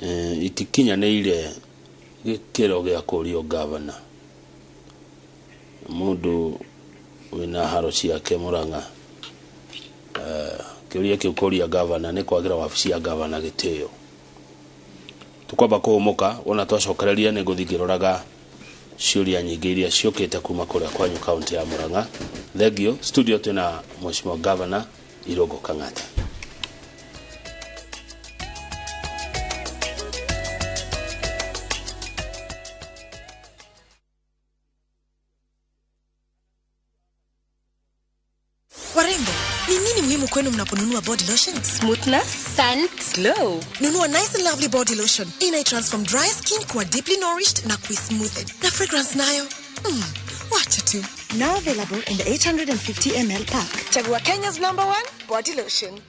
Itikinyanĩire gĩkĩro gĩa kũrio gavana. Mũndũ wĩna haro ciake Murang'a, kĩũria kĩu kũria gavana nĩ kwagĩra wabici ya gavana gĩtĩo. Tukwamba kũhũmũka, wona twacokereria nĩ ngũthiĩ ngĩroraga ciũria nyingĩ iria ciũkĩte kuma kũrĩa kwanyu kaunti ya Murang'a. Thengio. Studio twĩna Mheshimiwa Governor Irũngũ Kang'ata. Warembo, ni nini muhimu kwenu mnaponunua body lotion? Smoothness, scent, glow. Nunua Nice and Lovely body lotion. Ina transform dry skin kuwa deeply nourished na kuismoothen. Na fragrance nayo? Wacha tu. Now available in the 850 ml pack. Chagua Kenya's #1 body lotion.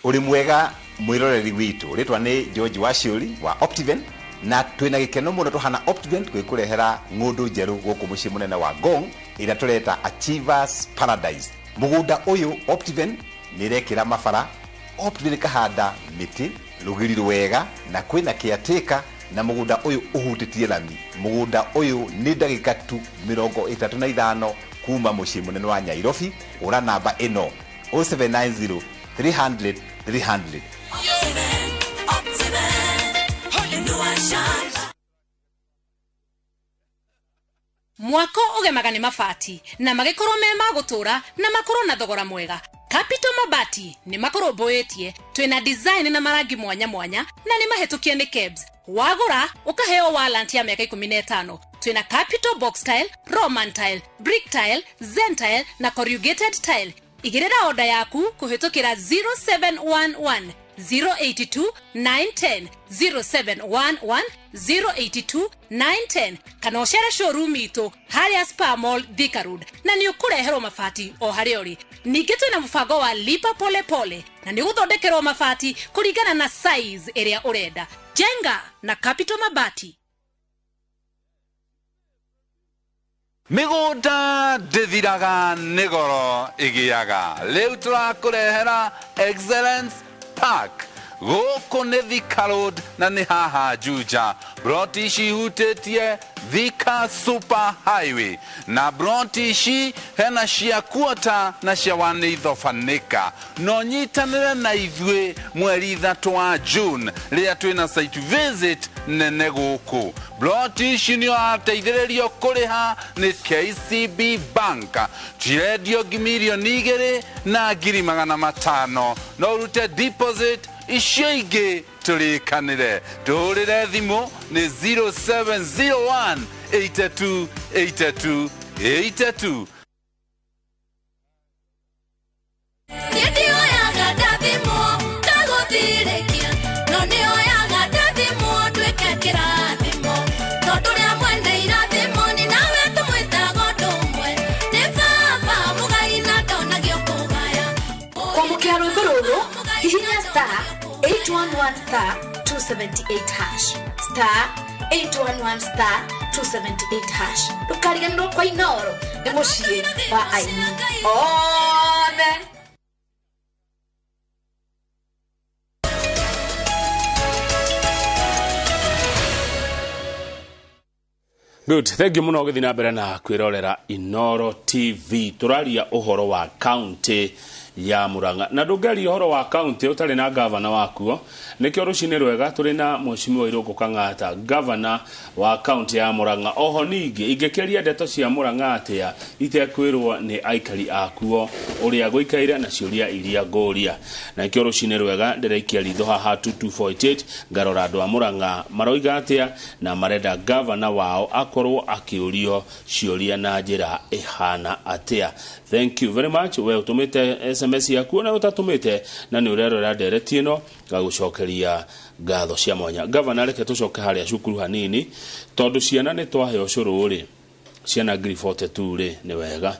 Uri mwega mwiroreri witu. Ritwa ni George Waciuri wa Optiven, na twina gikeno muno tuhana Optiven gwikurehera ng'undu njeru guku mucii munene wa Ngong ira tureta Achievers Paradise. Mugunda uyu Optiven nirekira mabara, Optiven kahanda miti rugiri rwega na kwina kiateka, na mugunda uyu uhutitie lami. Mugunda uyu ni ndagika tu 35 kuma mucii munene wa Nairobi. Ura namba ino 0790 300 300. Mwako ũgemaga nĩ mabati na magĩkorwo me ma gũtũra na makorwo na thogora mwega. Capital Mabati nĩ makũrũmbũĩtie, twĩna design na marangi mwanya mwanya na nĩ mahĩtũkie nĩ KEBS. Wagũra ũkaheo warranty ya mĩaka 15. Twĩna Capital Box Tile, Roman Tile, Brick Tile, Zen Tile na Corrugated Tile. Igĩrĩra oda yaku kũhĩtũkĩra 0711 082 910 0711 082 910 kana ũcere showroom itũ harĩa Spa Mall Thika Road, na nĩ ũkũreherwo mabati o harĩa ũrĩ. Ningĩ twĩna mũbango wa lipa pole pole na nĩ ũgũthondekerwo mabati kũringana na size ĩrĩa ũrenda. Jenga na Capital Mabati. Mĩgũnda ndĩthiraga nĩ goro ĩgĩaga. Rĩu tũrakũrehera Excellence Park. Gũkũ nĩ Thika Road na nĩ haha Juja. Broti ici ihutĩtie Thika Super Highway, na broti ici hena cia kuota na cia wanĩithobanĩka. No nyitanĩre na ithuĩ mweri 3 wa June rĩrĩa twĩna site visit nene gũkũ. Broti ici nĩ ũrateithĩrĩrio kũrĩha nĩ KCB Bank. Cirendio 2,500,000. No ũrute deposit icio ingĩ tũrĩkanĩre. Tũhũrĩre thimũ nĩ 0701 82 82 82. Kwamũkĩra rwĩmbo rũrũ, hihinya star 811 star 278 hash, star 811 star 278 hash. Ndũkariganĩrwo kwa Inooro nĩ mũciĩ wa aini othe. Good, thank you muno gũthiĩ na mbere na kwĩrorera Inooro TV. Tũraria ũhoro wa county ya Murang'a, na ndũngĩaria ũhoro wa county ũtarĩ na gavana wakuo. Nĩkĩo rũcinĩ rwega tũrĩ na Mheshimiwa Irũngũ Kang'ata, gavana wa county ya Murang'a. Oho ningĩ ingĩkĩaria ndeto cia Murang'a atĩa itekwĩrwo nĩ aikari akuo ũrĩa gũikaire na ciũria iria ngũria. Na nĩkĩo rũcinĩ rwega ndĩraikia ritho haha 2248 ngarora andũ a Murang'a maroiga atĩa na marenda gavana wao akorwo akĩũrio ciũria na njĩra ĩhana atĩa. Thank you very much. We ũtũmĩte SMS yaku na ũtatũmĩte na nĩ ũrerora ndereti ĩno, ngagũcokeria ngatho cia mwanya. Gavana, reke tũcoke harĩa cukuru hanini, tondũ ciana nĩ twaheo cũrũ rĩ, ciana 42 rĩ nĩ wega,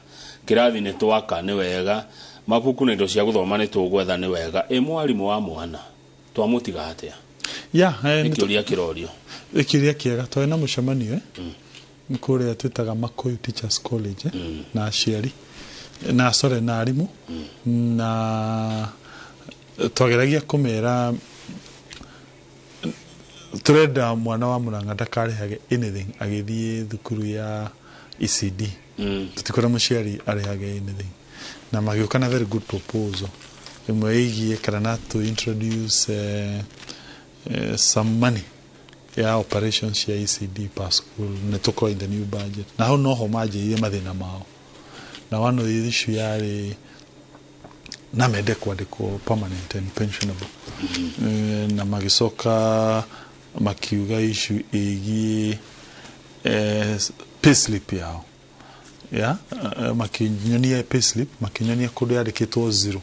kĩrathi nĩ twaka nĩ wega, mabuku na indo cia gũthoma nĩ tũgwetha nĩ wega. Ĩ mwarimũ wa mwana twamũtiga atĩa? Nĩ kĩũria kĩrorio. Nĩ kĩũria kĩega. Twarĩ na mũcemanio kũrĩa twĩtaga Makuyu Teachers College, na aciari na sorry na arimũ, na Twageragia kũmera turenda mwana wa Murang'a ndakarĩhage anything agĩthiĩ thukuru ya ECD. Tũtikwenda mũciari arĩhage anything, na magĩũka na very good proposal ĩmwe ĩgiĩ kana na to introduce some money ya operations cia ECD per school nĩ tũkorwo in the new budget. Na hau noho manjĩrĩirie mathĩna mao, na one of the issue yarĩ na mende kwandĩkwo permanent and pensionable. Na magĩcoka makiuga issue ĩgiĩ payslip yao ya makinyonia payslip, makinyonia kũndũ yandĩkĩtwo zero,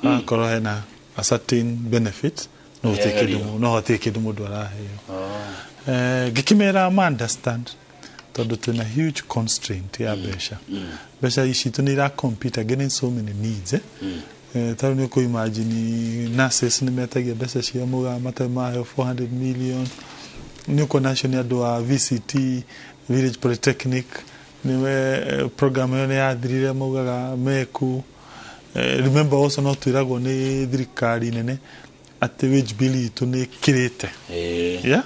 akorwo hena a certain benefit no gũtirĩ Yeherio. kĩndũ, no hatirĩ kĩndũ mũndũ araheo. Ngĩkĩmera ma understand tondũ twĩna huge constraint ya mbeca. Mbeca ici citũ nĩ ira compete against so many needs, eh? Tarĩu nĩ ũkũ imagine nurses nĩ metagia mbeca cia mũgaa matarĩ maheo 400 million. Nĩ ũkuona acio nĩ andũ a VCT, Village Polytechnic, nĩwe program ĩyo nĩ yathirire, maugaga meku. Remember also no twĩragwo nĩ thirikari nene atĩ wage bill itũ nĩ ĩkĩrĩte. Yeah?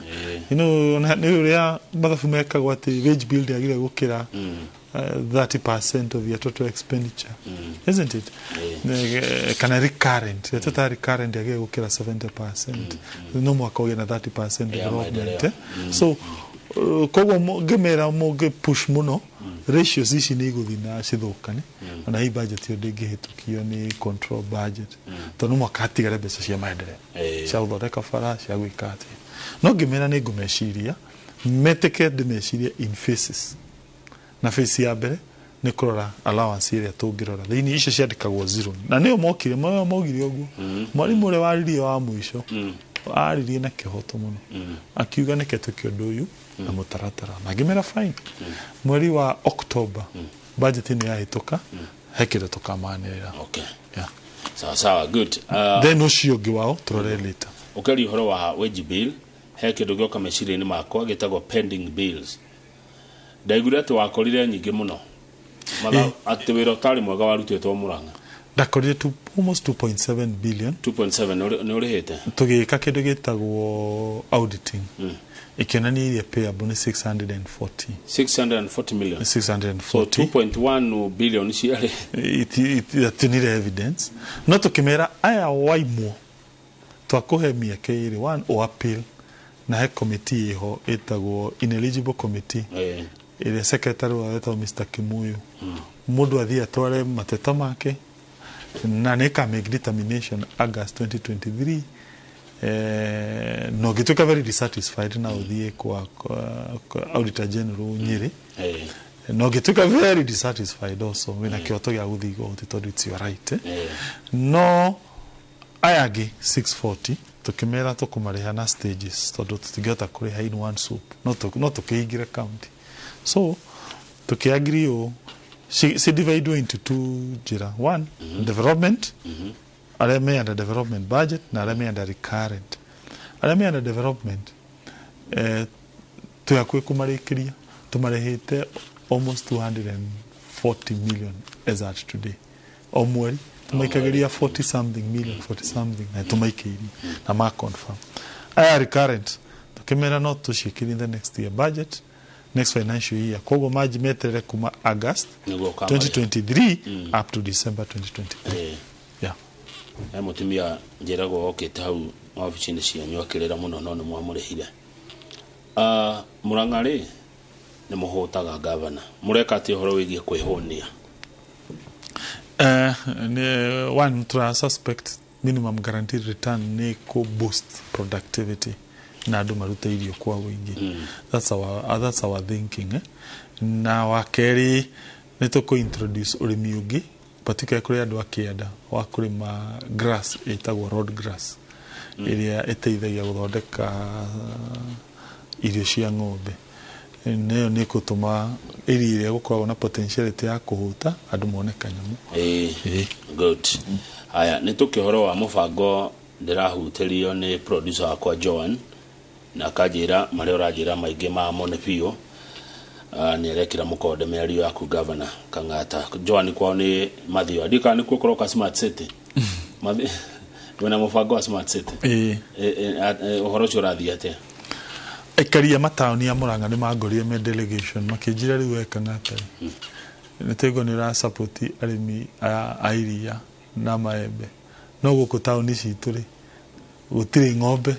Nĩ ũrĩa mathabu mekagwo atĩ wage bill ndĩagĩrĩire gũkĩra 30% of your total expenditure, isn't it? Kana recurrent, tũta recurrent ndĩagĩrĩire gũkĩra 70%, no mwaka ũgĩe na 30% Ya development, maendeleo. eh? So koguo ngĩmera mũngĩ push mũno ratios ici nĩ igũthiĩ na cithũkane, ona hii budget ĩyo ndĩngĩhĩtũkio nĩ control budget tondũ no mwaka hatigare mbeca cia maendeleo, cia gũthondeka bara, cia gwĩka atĩa. No ngĩmera nĩ ngũmeciria metĩke ndĩmecirie in phases, na phase ya mbere nĩ kũrora allowance ĩrĩa tũngĩrora thĩinĩ icio ciandĩkagwo zero, na nĩo mokire moyo maugire ũguo. Mwarimũ ũrĩa waririe wa mũico aririe na kĩhoto mũno, akiuga nĩke twĩke ũndũ ũyũ na mũtaratara, na ngĩmera fine, mweri wa October budget ĩno yahĩtũka he kĩndũ tũkamanĩrĩra. Yeah. Sawa sawa, good. Then ũcio ũngĩ wao tũrore later. Ũkĩaria ũhoro wa wage bill, he kĩndũ gĩoka meciria-inĩ makwa gĩtagwo pending bills. Ndaiguire atĩ wakorire nyingĩ mũno. Atĩ wĩra ũtarĩ mwega warutĩtwo Murang'a. Ndakorire almost 2.7 billion. 2.7 nĩ ũrĩhĩte? Tũgĩka kĩndũ gĩtagwo auditing, ĩkĩonania iria payable nĩ 640. 640 million. So 640. 2.1 billion ciarĩ Atinire evidence, no tũkĩmera aya waimwo twakũhe mĩeke ĩrĩ, one o appeal na he committee ĩho ĩtagwo ineligible committee, ĩrĩa secretary wao etagwo Mr. Kimuyu. Mũndũ athiĩ atware mateta make na nĩ ĩka make determination August 2023. Na ũngĩtuĩka very dissatisfied na ũthiĩ kwa Auditor General Nyĩrĩ. Na ũngĩtuĩka very dissatisfied also wĩna kĩhoto gĩa gũthiĩ igoti tondũ it's your right, eh? No aya angĩ 640 tũkĩmera tũkũmarĩha na stages tondũ tũtingĩhota kũrĩha in one swoop, no tũkĩhingĩre county. So tũkĩagree ũũ ci divide into two njĩra, one development, arĩa me under development budget, na arĩa me under recurrent. Arĩa me under development, twĩ hakuhĩ kũmarĩkĩria, tũmarĩhĩte almost 240 million as at today. O mweri tũmaikagĩria 40 something million, 40 something, na tũmaikĩirie na ma confirm. Aya recurrent tũkĩmera no tũciĩkĩrie in the next year budget, next financial year, koguo manji meterere kuma August Nĩguo ũkamarĩha. 2023 up to December 2023. Yeah. He mũtumia njĩragwo okĩte hau wabici-inĩ cianyu akĩrĩra mũno, no nĩ mwamũrĩhire. Murang'a rĩ, nĩ mũhũtaga gavana, mũreka atĩ ũhoro wĩgiĩ kwĩhũnia? One tura suspect minimum guaranteed return nĩ kũ boost productivity na andũ marute irio kwa ũingĩ. That's our thinking, eh? Na wa kerĩ nĩ tũkũ introduce ũrĩmi ũngĩ, particularly kũrĩ andũ a kĩanda, wa kũrĩma grass ĩtagwo road grass, ĩrĩa ĩteithagia gũthondeka irio cia ng'ombe. Nĩyo nĩ ĩgũtũma area ĩrĩa gũkoragwo na potentiality ya kũhũta andũ mone kanyamũ. Good. Haya, nĩ tũkĩ ũhoro wa mũbango ndĩrahutĩrio nĩ producer wakwa Joan na akanjĩra marĩa ũranjĩra maingĩ mamo nĩ biũ. Nĩ arekĩra mũkonde mĩario yaku, Governor Kang'ata. Joan kwao nĩ Mathio, ndikana nĩkuo kũroka Smart City. Wĩna mũbango wa smart city. Ĩĩ. Ũhoro ũcio ũrathiĩ atĩa? Aikari a mataũni ya Murang'a nĩ mangorire me delegation, makĩnjĩra rĩu weka ng'ata nĩ twaigua nĩ ũrasapoti arĩmi a iria na maembe, no gũkũ taũni citũ rĩ, gũtirĩ ng'ombe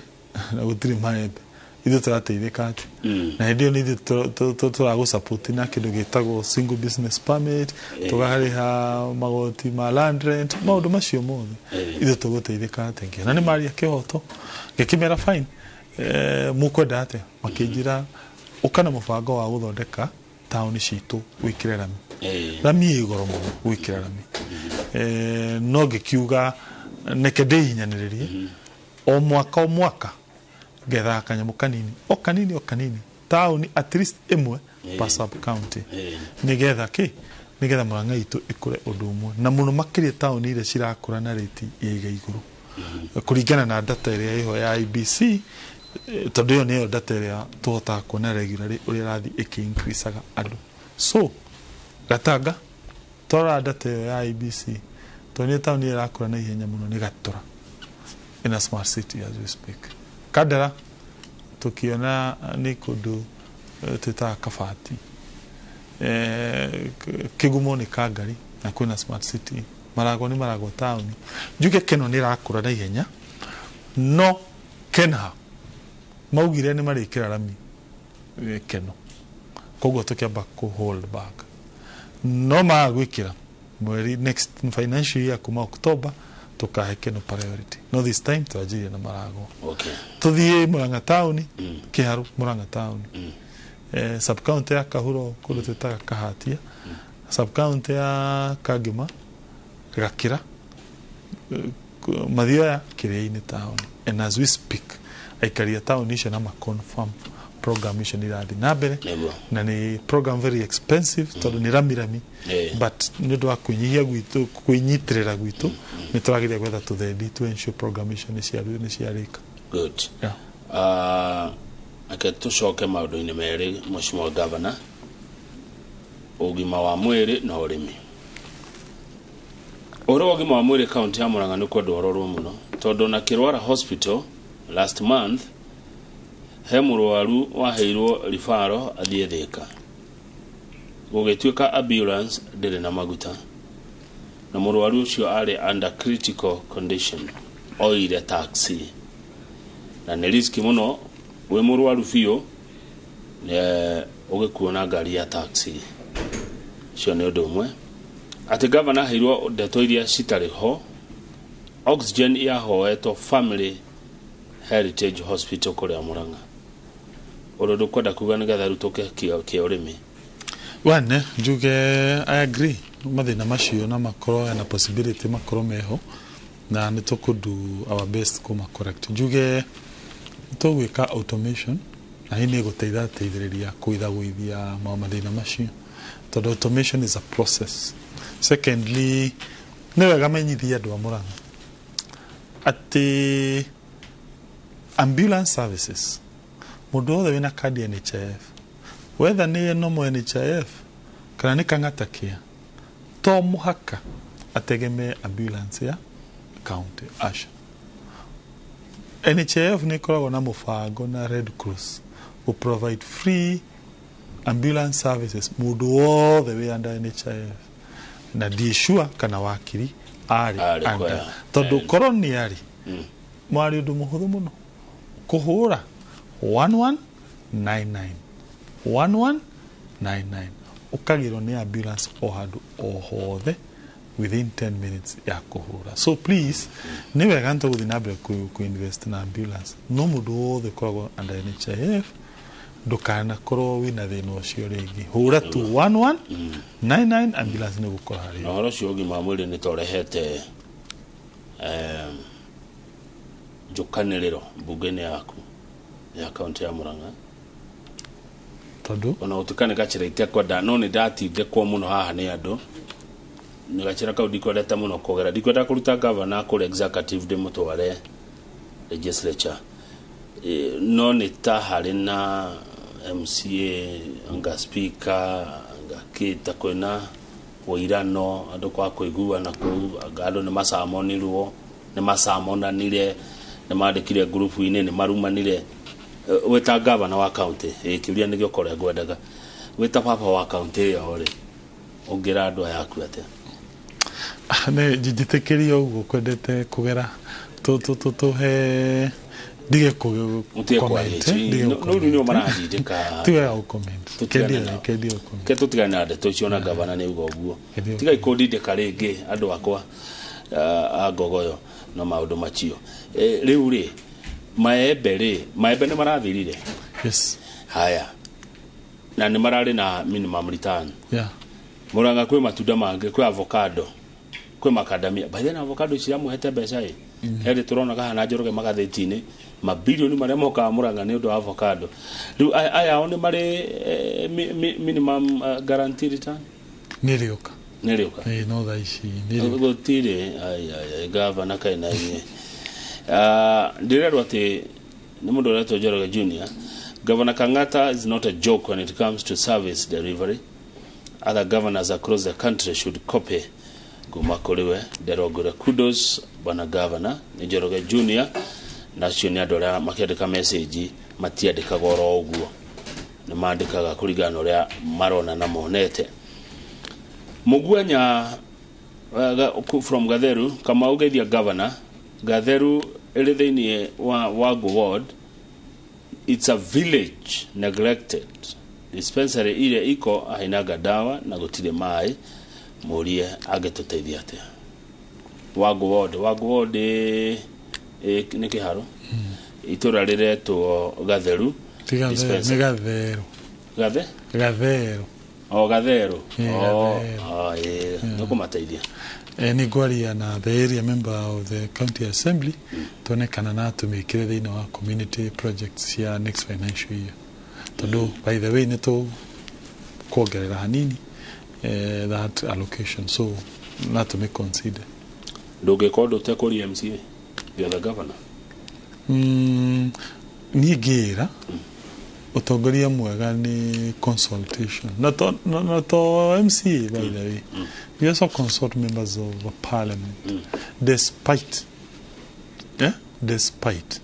na gũtirĩ maembe, ithuĩ tũrateithĩka atĩ? Na hĩndĩ ĩyo nĩ ithuĩ tũragũsapoti na kĩndũ gĩtagwo single business permit, tũkarĩha magoti ma land rent, maũndũ macio mothe, ithuĩ tũgũteithĩka atĩ? Ngĩona nĩ maria kĩhoto, ngĩkĩmera fine, mũkwenda atĩa? Makĩnjĩra ũka na mũbango wa gũthondeka taũni citũ, wĩkĩre rami. Rami ĩ goro mũno gwĩkĩra rami. No ngĩkiuga neke ndĩhinyanĩrĩrie, o mwaka o mwaka ngethaga kanyamũ kanini, o kanini, o kanini, taũni at least ĩmwe per sub county. Nĩgetha kĩ? Nĩgetha Murang'a itũ ĩkũre ũndũ ũmwe, na mũno makĩria taũni iria cirakũra na rĩti ya iga igũrũ kũringana na data ĩrĩa ĩho ya IBC, tondũ ĩyo nĩyo data ĩrĩa tũhotaga kuona regularly ũrĩa ĩrathiĩ ĩkĩ-increasaga andũ. So Gatanga, twarora data ĩyo ya IBC, tondũ nĩ taũni ĩrĩa ĩrakũra na ihenya mũno nĩ Gatũra, in a smart city as we speak. Kandara tukiona nĩ kũndũ twĩtaga Kabati. Kĩgumo nĩ Kangari na kwĩna smart city. Maragwa nĩ Maragwa taũni. Njuge Keno nĩ ĩrakũra na ihenya, no Kenha maugire nĩ marĩkĩra rami Keno, koguo tũkĩamba kũ hold back, no maga gwĩkĩra mweri next financial year, kuma October, tukahe Keno priority, no this time twanjirie na Maragwa. Tuthiĩ Murang'a taũni, Kĩharu Murang'a taũni, sub county ya Kahuro kũndũ twĩtaga Kahatia, sub county ya Kangema Gakĩra, Mathioya Kĩrĩa-inĩ taũni. And as we speak, aikari a taũni icio na ma confirm program icio nĩ irathiĩ na mbere. Na nĩ program very expensive tondũ nĩ rami rami, but nĩ ũndũ wa kwĩnyihia gwitũ, kwĩnyitĩrĩra gwitũ, nĩ tũrageria gwetha tũthendi to ensure program icio nĩ ciarĩka. Good. Yeah. Reke tũcoke maũndũ-inĩ merĩ, Mheshimiwa Governor, ũgima wa mwĩrĩ na ũrĩmi. Ũhoro wa ũgima wa mwĩrĩ kaunti ya Murang'a nĩ kwendwo ũrorwo mũno, tondũ na Kĩrwara Hospital last month he mũrwaru waheirwo ribaro athiĩ Thĩka, gũgĩtuĩka ambulance ndĩrĩ na maguta, na mũrwaru ũcio arĩ under critical condition, oire taxi, na nĩ risk mũno wĩ mũrwaru biũ ũgĩkuo na ngari ya taxi. Ũcio nĩ ũndũ ũmwe atĩ gavana aheirwo ndeto iria citarĩ ho. Oxygen yahoetwo Family Heritage Hospital kũrĩa Murang'a. Ũndũ ndũkwenda kuga nĩgetha rĩu tũke kĩa ũrĩmi? One, njuge I agree, mathĩna macio na makorwo hena possibility makorwo meho, na nĩ tũkũ do our best kũma correct. Njuge tũgwĩka automation, na hii nĩ ĩgũteitha teithĩrĩria kũithagũithia mathĩna macio, tondũ automation is a process. Secondly, nĩ wega menyithie andũ a Murang'a atĩ ambulance services, mũndũ wothe wĩna kandi ya NHIF, whether nĩ normal NHIF kana nĩ Kang'ata Care, to mũhaka ategemee ambulance ya county. Aca, NHIF nĩ ĩkoragwo na mũbango na Red Cross gũ provide free ambulance services mũndũ wothe wĩ under NHIF, na ndi sure kana wakiri arĩ Arĩ under kwea. Tondũ korwo nĩ arĩ mwarĩ, ũndũ mũhũthũ mũno kũhũra 1199 1199, ũkagĩrwo nĩ ambulance o handũ o hothe within 10 minutes ya kũhũra. So please, nĩ wega nĩ tũgũthiĩ na mbere kũ invest na ambulance, no mũndũ wothe ũkoragwo under NHIF, ndũkanakorwo wĩna thĩna ũcio rĩngĩ, hũra tu 1199, ambulance nĩ gũkora harĩa. Na ũhoro ũcio ũgima wa mwĩrĩ nĩ torehete njũkanĩrĩro mbunge-inĩ yaku ya kaunti ya Murang'a. Tondũ Ona gũtuĩka nĩ gacĩra itekwenda, no nĩ ndatindĩkwo mũno haha nĩ andũ, nĩ gacĩra kau ndikwendete mũno kũgera, ndikwenda kũruta gavana kũrĩa executive ndĩmũtware legislature. No nĩ ta harĩ na MCA anga speaker anga kĩ, ta kwĩna wũirano, andũ kwa kũiguana kũu, anga andũ nĩ macamonirwo. Nĩ macamonanire, nĩ mandĩkire ngurubu-inĩ, nĩ marumanire. Wĩta gavana wa kaunti, kĩũria nĩgĩo kũrĩa ngwendaga, wĩta baba wa kaunti ĩyo rĩ, ũngĩra andũ aya aku atĩa? Nĩ njĩtĩkĩrie ũguo kwendete kũgera tũhe ndige Mũtige kwaria. Ndige No rĩu nĩo marandindĩka. Tiga ya gũcomment. Tũtigane Kendia nao. kendia gũcomment. Ke tũtigane na ndeto icio na gavana nĩ uga ũguo. Kendia. Tigai kũndindĩka rĩngĩ, andũ akwa a Ngogoyo na maũndũ macio. Rĩu rĩ, maembe rĩ, maembe nĩ marathirire? Yes. Haya, na nĩ mararĩ na minimum return? Yeah. Murang'a kwĩ matunda mangĩ, kwĩ avocado, kwĩ makadamia. By then avocado ciramũhete mbeca ĩ hĩndĩ tũrona kahana Njoroge magathĩti-inĩ, mabilioni marĩa mokaga Murang'a nĩ ũndũ wa avocado. Rĩu aya ao nĩ marĩ minimum guarantee return? Nĩ rĩũka. Nĩ rĩũka? Ĩĩ, no thaa ici nĩ rĩũka. Gũtirĩ. Ai, ai, ai, gavana kaĩ na inyuĩ. Ndĩrerwo atĩ nĩ mũndũ ũretwo Njoroge Junior, "Governor Kang'ata is not a joke when it comes to service delivery. Other governors across the country should copy kuma kũrĩ we." Nderongore kudos, bwana governor. Nĩ Njoroge Junior. Nacio nĩ andũ arĩa makĩandĩka message, matiandĩkaga oro ũguo, nĩ mandĩkaga kũringana na ũrĩa marona na monete. Mũguanya from Gatheru, Kamau, geithia governor. Gatheru ĩrĩ thĩinĩ wa Wangu ward. It's a village neglected. Dispensary ile iko hainaga dawa na gũtirĩ maĩ. Mũrie angĩtũteithia atĩa. Wangu ward, Wangu ward nĩ kĩharo, itũra rĩretwo Gatheru. Ti Gatheru, nĩ Dispensary. Gatheru. Gathe? Gatheru. O Gatheru. Ĩ, O Gatheru. o, ĩ, nĩkũmateithia. Nĩ ngwaria na the area member of the county assembly, tuone kana na tũmĩkĩre thĩinĩ wa community projects cia next financial year, tondũ by the way nĩ tũ kuongerera hanini that allocation, so na tũmĩ consider. Ndũngĩka ũndũ ũtekũria MCA? You're the governor. Niĩ ngĩra ũtongoria mwega nĩ consultation na to MCA. By the way, we also consult members of parliament, despite, yeah, despite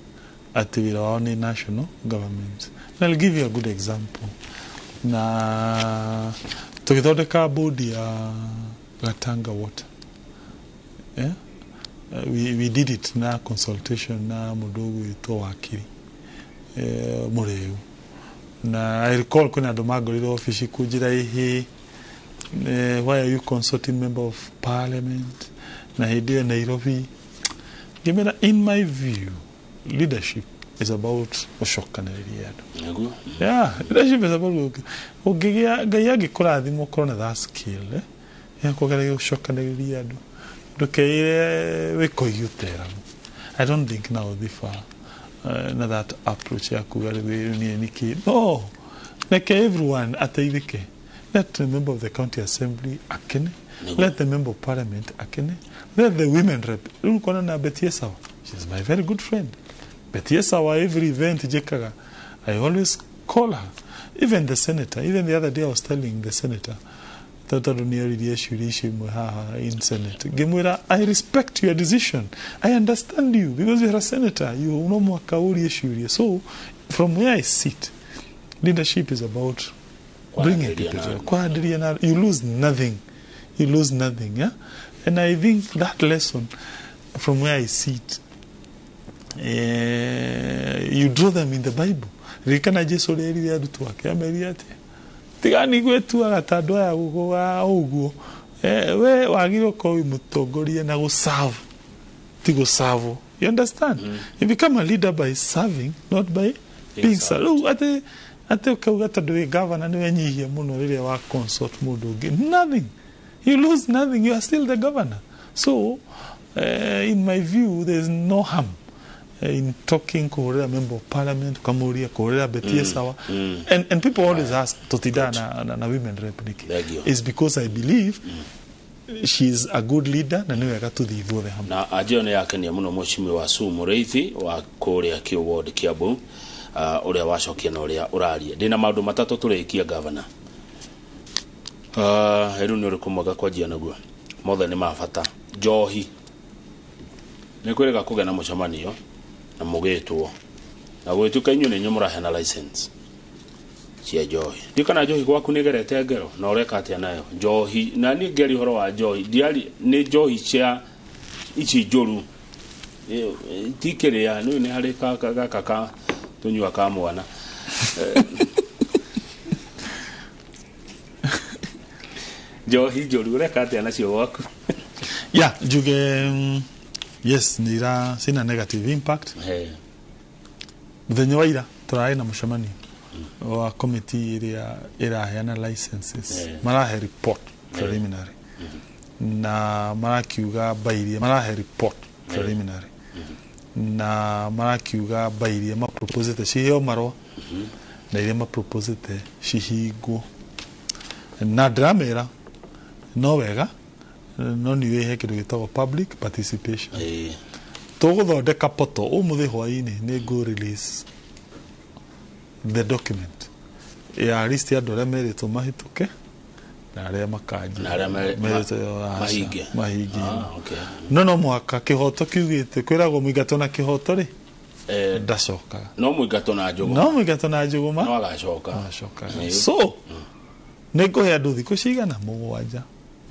atĩ wĩra wao nĩ national government. And I'll give you a good example. Na tũgĩthondeka board ya Gatanga Water, yeah? We did it na consultation na mũndũ ũgwĩtwo wakiri Mũrĩu, na I recall kwĩna andũ mangorire obici kũnjĩra, "Ĩhĩ, why are you consulting member of parliament na hĩndĩ ĩyo Nairobi?" Ngĩmera, in my view, leadership is about gũcokanĩrĩria andũ. Nĩguo. Yeah, leadership is about, ũngĩgĩa Ngai angĩkũrathima ũkorwo na that skill, ya kũgeragia gũcokanĩrĩria andũ, ndũkeire wĩkoigi ũteragwo. I don't think now thiba na that approach ya kuga rĩu niĩ nĩkĩ. No reke everyone ateithĩke. Let the member of the county assembly akene. Nĩguo. Let the member of parliament akene. Let the women rep. Rĩu kona na Betty Esawa, she's my very good friend, Betty Esawa. Every event njĩkaga, I always call her, even the senator. Even the other day I was telling the senator, tondũ nĩ oririe ciũria icio imwe haha in senate, ngĩmwĩra, "I respect your decision. I understand you because you are a senator. You no mũhaka ũrie ciũria." So from where I sit, leadership is about bringing Kwaranĩria people na together. andũ. Kwaranĩria na you lose nothing, you lose nothing. Yeah, and I think that lesson, from where I sit, you draw them in the Bible. Ririkana Jesu ũrĩa erire arutwo ake, amerire atĩa? "Tigani gwĩtuaga ta andũ aya ũguo. We wagĩrĩirwo ũkorwo wĩ mũtongoria na gũserve, ti gũserve." You understand? You become a leader by serving, not by being served. Rĩu atĩ ũkauga tondũ wĩ governor nĩ wenyihia mũno rĩrĩa wa consult mũndũ ũngĩ, nothing, you lose nothing. You are still the governor. So in my view, there is no harm in talking, kuhurira member of parliament ukamuria, kuhurira Betty Sawa. And people always ask, "Tutida na women rep niki?" Thank you. Is because I believe she is a good leader na nĩ wega tũthiĩ ithuothe hamwe. Na anjĩo nĩ yakenia mũno mũcimi wa Sue Mũrĩithi wa kũrĩa Kĩũ ward, Kiambu, ũrĩa wacokia na ũrĩa ũraria. Ndĩna maũndũ matatũ tũrĩkie, gavana. Rĩu nĩ ũrĩkũ mwega kwanjia naguo? Mothe nĩ ma bata. Njohi. Nĩ kwĩrĩga kũgĩa na mũcemanio na mũgĩtwo na gwĩtuĩka inyuĩ nĩ inyuĩ mũraheana license cia njohi. Ndiũ kana njohi gwaku nĩ ĩgerete ngero na ũreka atĩa nayo njohi? Na niĩ ngĩaria ũhoro wa njohi, ndiari nĩ njohi cia ici njũru. Ti kĩrĩa nĩ nĩ harĩ gaka ka tũnyua ka mwana. Njohi njũru ũreka atĩa nacio gwaku? Yeah, njuge yes, nĩ ira cina negative impact. Mũthenya wa ira tũrarĩ na mũcemanio wa committee ĩrĩa ĩraheana licenses. Marahe report preliminary na marakiuga mbairia marahe report preliminary na marakiuga mbairia maproposite ciheo marũa na iria maproposite cihingwo. Na ndĩramera no wega no nĩ wĩhe kĩndũ gĩtagwo public participation. Tũgũthondeka poto ũmũthĩ hwaĩ-inĩ nĩ ngũ release the document ya list ya andũ arĩa merĩtwo mahĩtũke na arĩa makanjia Na arĩa mahinge. Mahinge. Ah, okay. No mũhaka kĩhoto kiugĩte kwĩragwo mũingatwo na kĩhoto rĩ ndacokaga. No mũingatwo na njũgũma. No mũingatwo na njũgũma. No agacoka. Agacoka. So nĩ ngũhe andũ thikũ cigana 7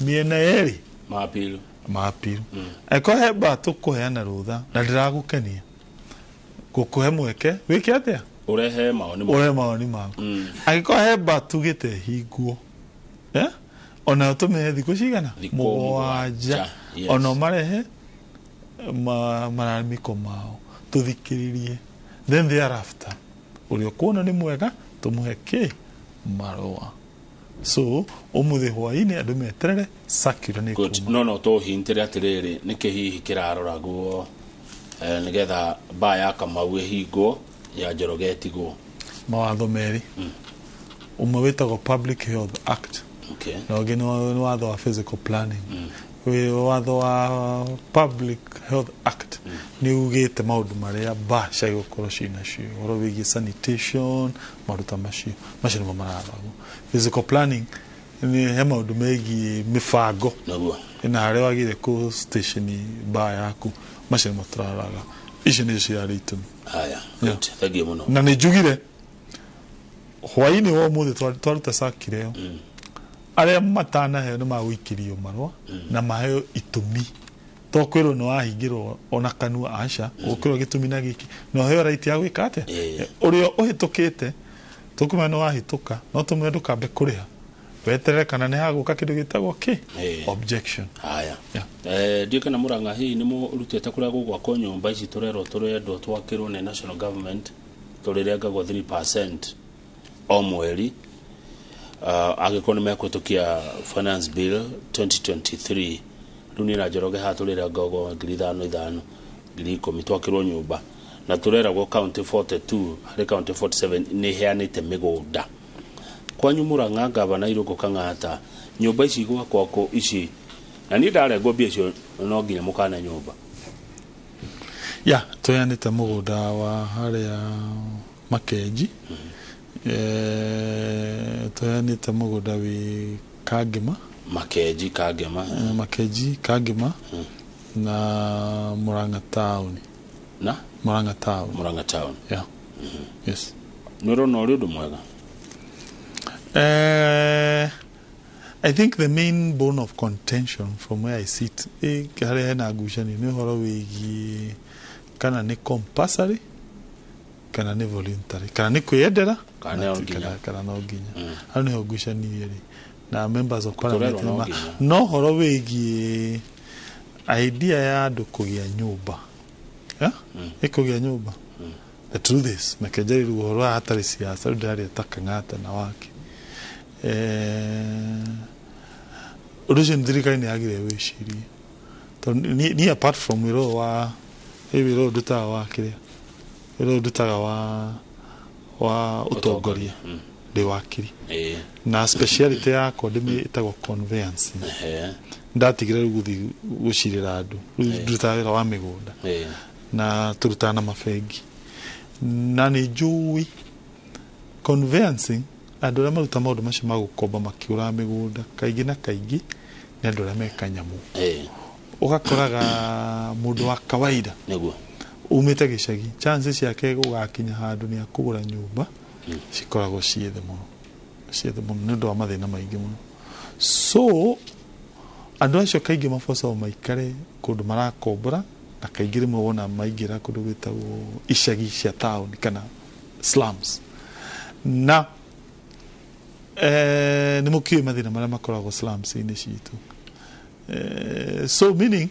mĩena yerĩ mapiru mapiru. Angĩkorwo he mbaa tũkũheana rũtha na ndĩragũkenia gũkũhe mweke wĩke atĩa? Ũrehe maoni maku. Ũrehe maoni maku. Angĩkorwo he mbaa tugĩte hingwo, onayo tũmĩhe thikũ cigana Thikũ 7. Yes. Ona marehe mararamiko mao tũthikĩrĩrie, then thereafter ũrĩa ũkuona nĩ mwega tũmũhe kĩ marũa. So ũmũthĩ hwaĩ-inĩ andũ meterere circular nĩ Good. ĩkuuma. No tũhintĩre atĩrĩrĩ nĩkĩ hihi kĩraroragwo nĩgetha mbaa ya Kamau ĩhingwo ya Njoroge ĩtigwo? Mawatho merĩ. Ũmwe wĩtagwo Public Health Act. Okay. Na ũngĩ nĩ watho wa physical planning. Wĩ watho wa Public Health Act nĩ ugĩte maũndũ marĩa mbaa ciagĩrĩirwo gũkorwo ciĩnacio, ũhoro wĩgiĩ sanitation, maũndũ ta macio macio nĩmo mararoragwo. Physical planning nĩ he maũndũ megiĩ mĩbango Naguo. na harĩa wagĩrĩire kũ station mbaa yaku, macio nĩmo tũraroraga. Icio nĩcio ciarĩ itũmi. Haya. Good. Thank you mũno. Na nĩ njugire hwaĩ-inĩ wa ũmũthĩ twaruta circular ĩyo, arĩa matanaheo nĩ magũikĩrio marũa na maheo itũmi. To kwĩrwo nĩ wahingĩrwo ona kanua, aca, ũkwĩrwo gĩtũmi na gĩkĩ na ũheo right ya gwĩka atĩa. Ũrĩa ũhĩtũkĩte tũkũmenya nĩ wahĩtũka, no tũmwe ndũkambe kũrĩha, weterere kana nĩ hagũka kĩndũ gĩtagwo kĩ objection. Haya. Ndiũ kana Murang'a hihi nĩ mũrutĩte kũrĩa gũgwakwo nyũmba ici tũrerwo tũrendwo twakĩrwo nĩ national government tũrĩrengagwo 3% o mweri, angĩkorwo nĩ mekũhĩtũkia finance bill 2023. Rĩu niĩ na Njoroge haha tũrĩrengagwo 5,000 5,000 10,000 twakĩrwo nyũmba, na tũreragwo county 42 harĩ county 47 nĩ ĩheanĩte mĩgũnda. Kwanyu Murang'a gavana Irũngũ Kang'ata, nyũmba ici gwakwa kũ ici na niĩ ndarengwo mbia icio no nginya mũkane nyũmba. Ya tũheanĩte mũgũnda wa harĩa Makenji, tũheanĩte mũgũnda wĩ Kangema. Makenji Kangema. Makenji Kangema na Murang'a town. Na Murang'a town. Murang'a town. Yeah. Yes. Nĩ ũrona ũrĩ ũndũ mwega? I think the main bone of contention from where I sit, harĩa hena ngucanio nĩ ũhoro wĩgiĩ kana nĩ compulsory kana nĩ voluntary, kana nĩ kwĩyendera Kana no nginya. kana no nginya. Hau nĩho ngucanio ĩrĩ na members of parliament Tũrerwo no nginya. no ũhoro wĩgiĩ idea ya andũ kũgĩa nyũmba, ĩkũgĩa nyũmba. The truth is, na kenjeri rĩu ũhoro haha hatarĩ siasa, rĩu ndĩraria ta Kang'ata na wake. Ũndũ ũcio nĩ thirikari nĩ yagĩrĩire wĩcirie, tondũ niĩ apart from wĩra ũyũ wa wĩra ũyũ ndutaga wa kĩrĩa wĩra ũyũ ndutaga wa ũtongoria, ndĩ wakiri na speciality yakwa ndĩmĩ ĩtagwo conveyancing. Ndatigire rĩu gũthiĩ gũcirĩra andũ, rĩu ndutaga wĩra wa mĩgũnda na tũrutaga na mabengi, na nĩ njũĩ conveyancing andũ arĩa maruta maũndũ macio ma gũkomba makĩgũraga mĩgũnda kaingĩ na kaingĩ nĩ andũ arĩa me kanyamũ. Ũgakoraga mũndũ wa kawaida nĩguo umĩte gĩcagi, chances ciake gũgakinya handũ nĩ akũgũra nyũmba cikoragwo ciĩ thĩ mũno, ciĩ thĩ mũno, nĩ ũndũ wa mathĩna maingĩ mũno. So andũ acio kaingĩ mabocagwo maikare kũndũ marakombora, na kaingĩ rĩmwe wona maingĩra kũndũ gwĩtagwo icagi cia taũni kana slums. Na nĩ mũkĩũĩ mathĩna marĩa makoragwo slums-inĩ citũ. So meaning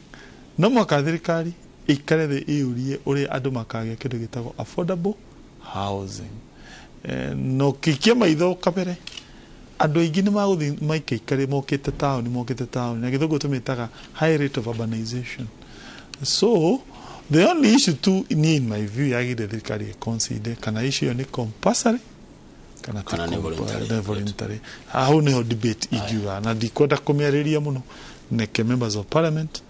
no mũhaka thirikari ĩikare thĩ ĩyũrie ũrĩa andũ makagĩa kĩndũ gĩtagwo affordable housing. Na ũkĩikia maitho kabere, andũ aingĩ nĩ magũthiĩ maikaikare mokĩte taũni, mokĩte taũni, na gĩthũngũ tũmĩtaga high rate of urbanization. So the only issue tu ni, in my view, yagĩrĩire thirikari ĩconsider kana issue ĩyo nĩ compulsory kana ti. Kana nĩ voluntary. Nĩ voluntary. Hau nĩho debate ingiuga, na ndikwenda kũmĩarĩria mũno, neke members of parliament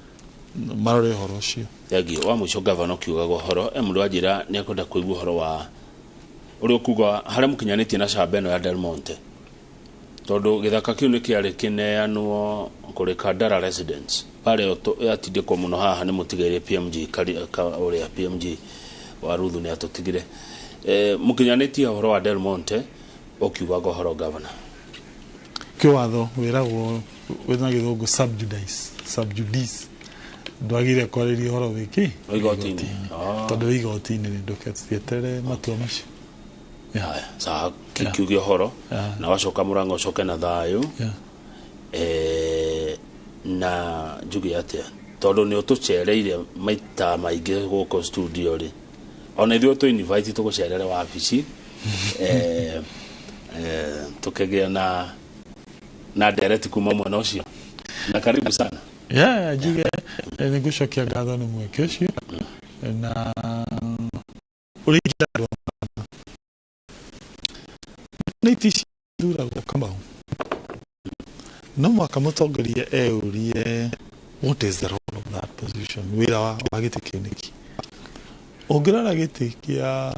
marore ũhoro ũcio. Thengiũ. Wa mũico, gavana, ũkiugaga ũhoro e mũndũ wanjĩra nĩ akwenda kũigua ũhoro wa ũrĩa ũkuga harĩa mũkinyanĩtie na camba ĩno ya Del Monte, tondũ gĩthaka kĩu nĩ kĩarĩ kĩneanwo kũrĩ Kandara residents harĩa yatindĩkwo mũno haha nĩ mũtigaire PMG ũrĩa PMG wa Ruthu nĩ atũtigire. Mũkinyanĩtie ũhoro wa Del Monte, ũkiugaga ũhoro, gavana. Kĩwatho wĩragwo wĩna gĩthũngũ sub judice, sub judice, ndwagĩrĩire kwarĩria ũhoro wĩkĩ Wĩ igoti-inĩ. Tondũ wĩ igoti-inĩ, nĩ ndũketerere matua macio. Haya, sawa, kiuge ũhoro na wacoka mũrango ũcoke na thayũ. Na njuge atĩa, tondũ nĩ ũtũcereire maita maingĩ gũkũ studio rĩ, ona ithuĩ tũ invite tũgũcerere wabici, tũkĩgĩa na ndereti kuma mwena ũcio, na karibu sana. Yeah, njuge nĩ ngũcokia ngatho nĩ mweke ũcio, na ũrĩa ingĩra andũ a nĩ iti cithuragwo, Kamau, no mwaka mũtongoria eyũrie what is the role of that position, wĩra wa gĩtĩ kĩu nĩkĩ. Ũngĩrora gĩtĩ kĩa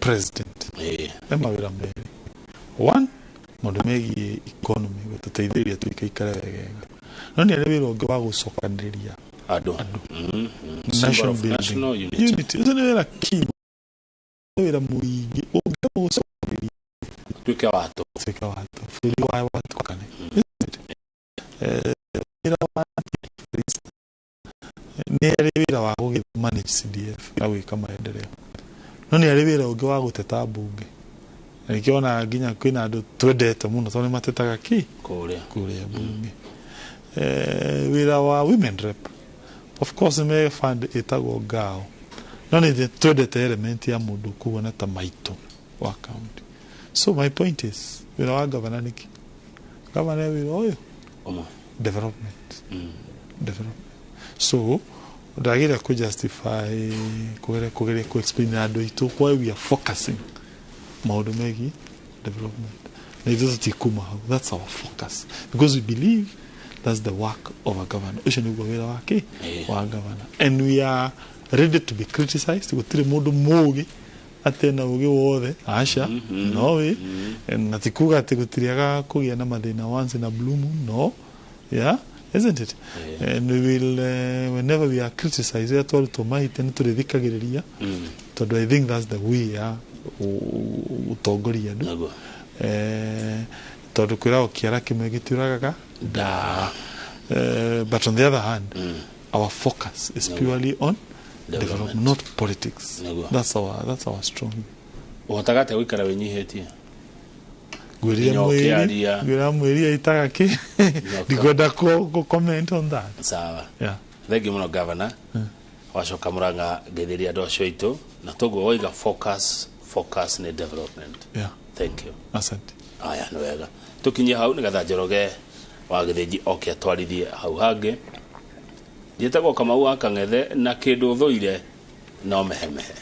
president, he mawĩra merĩ. One, maũndũ megiĩ economy, gũtũteithĩrĩria tũikaikare wegega, no nĩ arĩ wĩra ũngĩ wa gũcokanĩrĩria andũ. Andũ. Symbol Nation of building. National unity. Unity ũcio nĩ wĩra key, nĩ wĩra mũingĩ ũngĩamba gũcokanĩrĩria tuĩke watũ. Tuĩke watũ, bũrũri wa watũkane. Wĩra wa, for instance, nĩ arĩ wĩra wa gũgĩ manage CDF na gwĩka maendeleo, no nĩ arĩ wĩra ũngĩ wa gũteta mbunge, na nĩkĩo ona nginya kwĩna andũ twendete mũno tondũ nĩ matetaga kĩ kũrĩa kũrĩa mbunge. Wĩra wa women rep, of course nĩ fund ĩtagwo ngao, no nĩ twendete element ya mũndũ kuona ta maitũ wa county. So my point is, wĩra wa gavana nĩkĩ? Gavana wĩra ũyũ ũmwe development, development. So ndagĩrĩire kũ justify, kũgeria kũ explain na andũ aitũ why we are focusing maũndũ megiĩ development, na ithuĩ tũtikuma hau. That's our focus because we believe that's the work of a governor. Ũcio nĩguo wĩra wa kĩ wa governor, and we are ready to be criticized. Gũtirĩ mũndũ mũũgĩ atĩ na ũgĩ wothe, aca no ĩ, na ti kuga atĩ gũtirĩaga kũgĩa na mathĩna once in a blue moon, no, yeah, isn't it? And we will, whenever we are criticized, rĩrĩa twarutwo mahĩtia, nĩ tũrĩthikagĩrĩria, tondũ I think that's the way ya gũtongoria andũ. Tondũ kwĩragwo kĩara kĩmwe gĩtiũragaga ndaa. But on the other hand, our focus is purely on development, development, not politics. That's our strong. Ũhotaga atĩa gũikara wĩnyihĩtie? Ngwĩrire Nginya mwĩri ũkĩaria. Ngwĩra mwĩri aitaga kĩ, ndikwenda ku comment on that. Sawa. Yeah. Thengiũ mũno, gavana. Wacoka mũranga, ngeithĩria andũ acio aitũ, na toguo waiga focus nĩ development. Yeah. Thank you. Asante. Aya, nĩ wega tũkinyie hau nĩgetha Njoroge wa Gĩthĩnji oke atwarithie hau hangĩ. Njĩtagwo Kamau wa Kang'ethe, na kĩndũ thũire no mehemehe.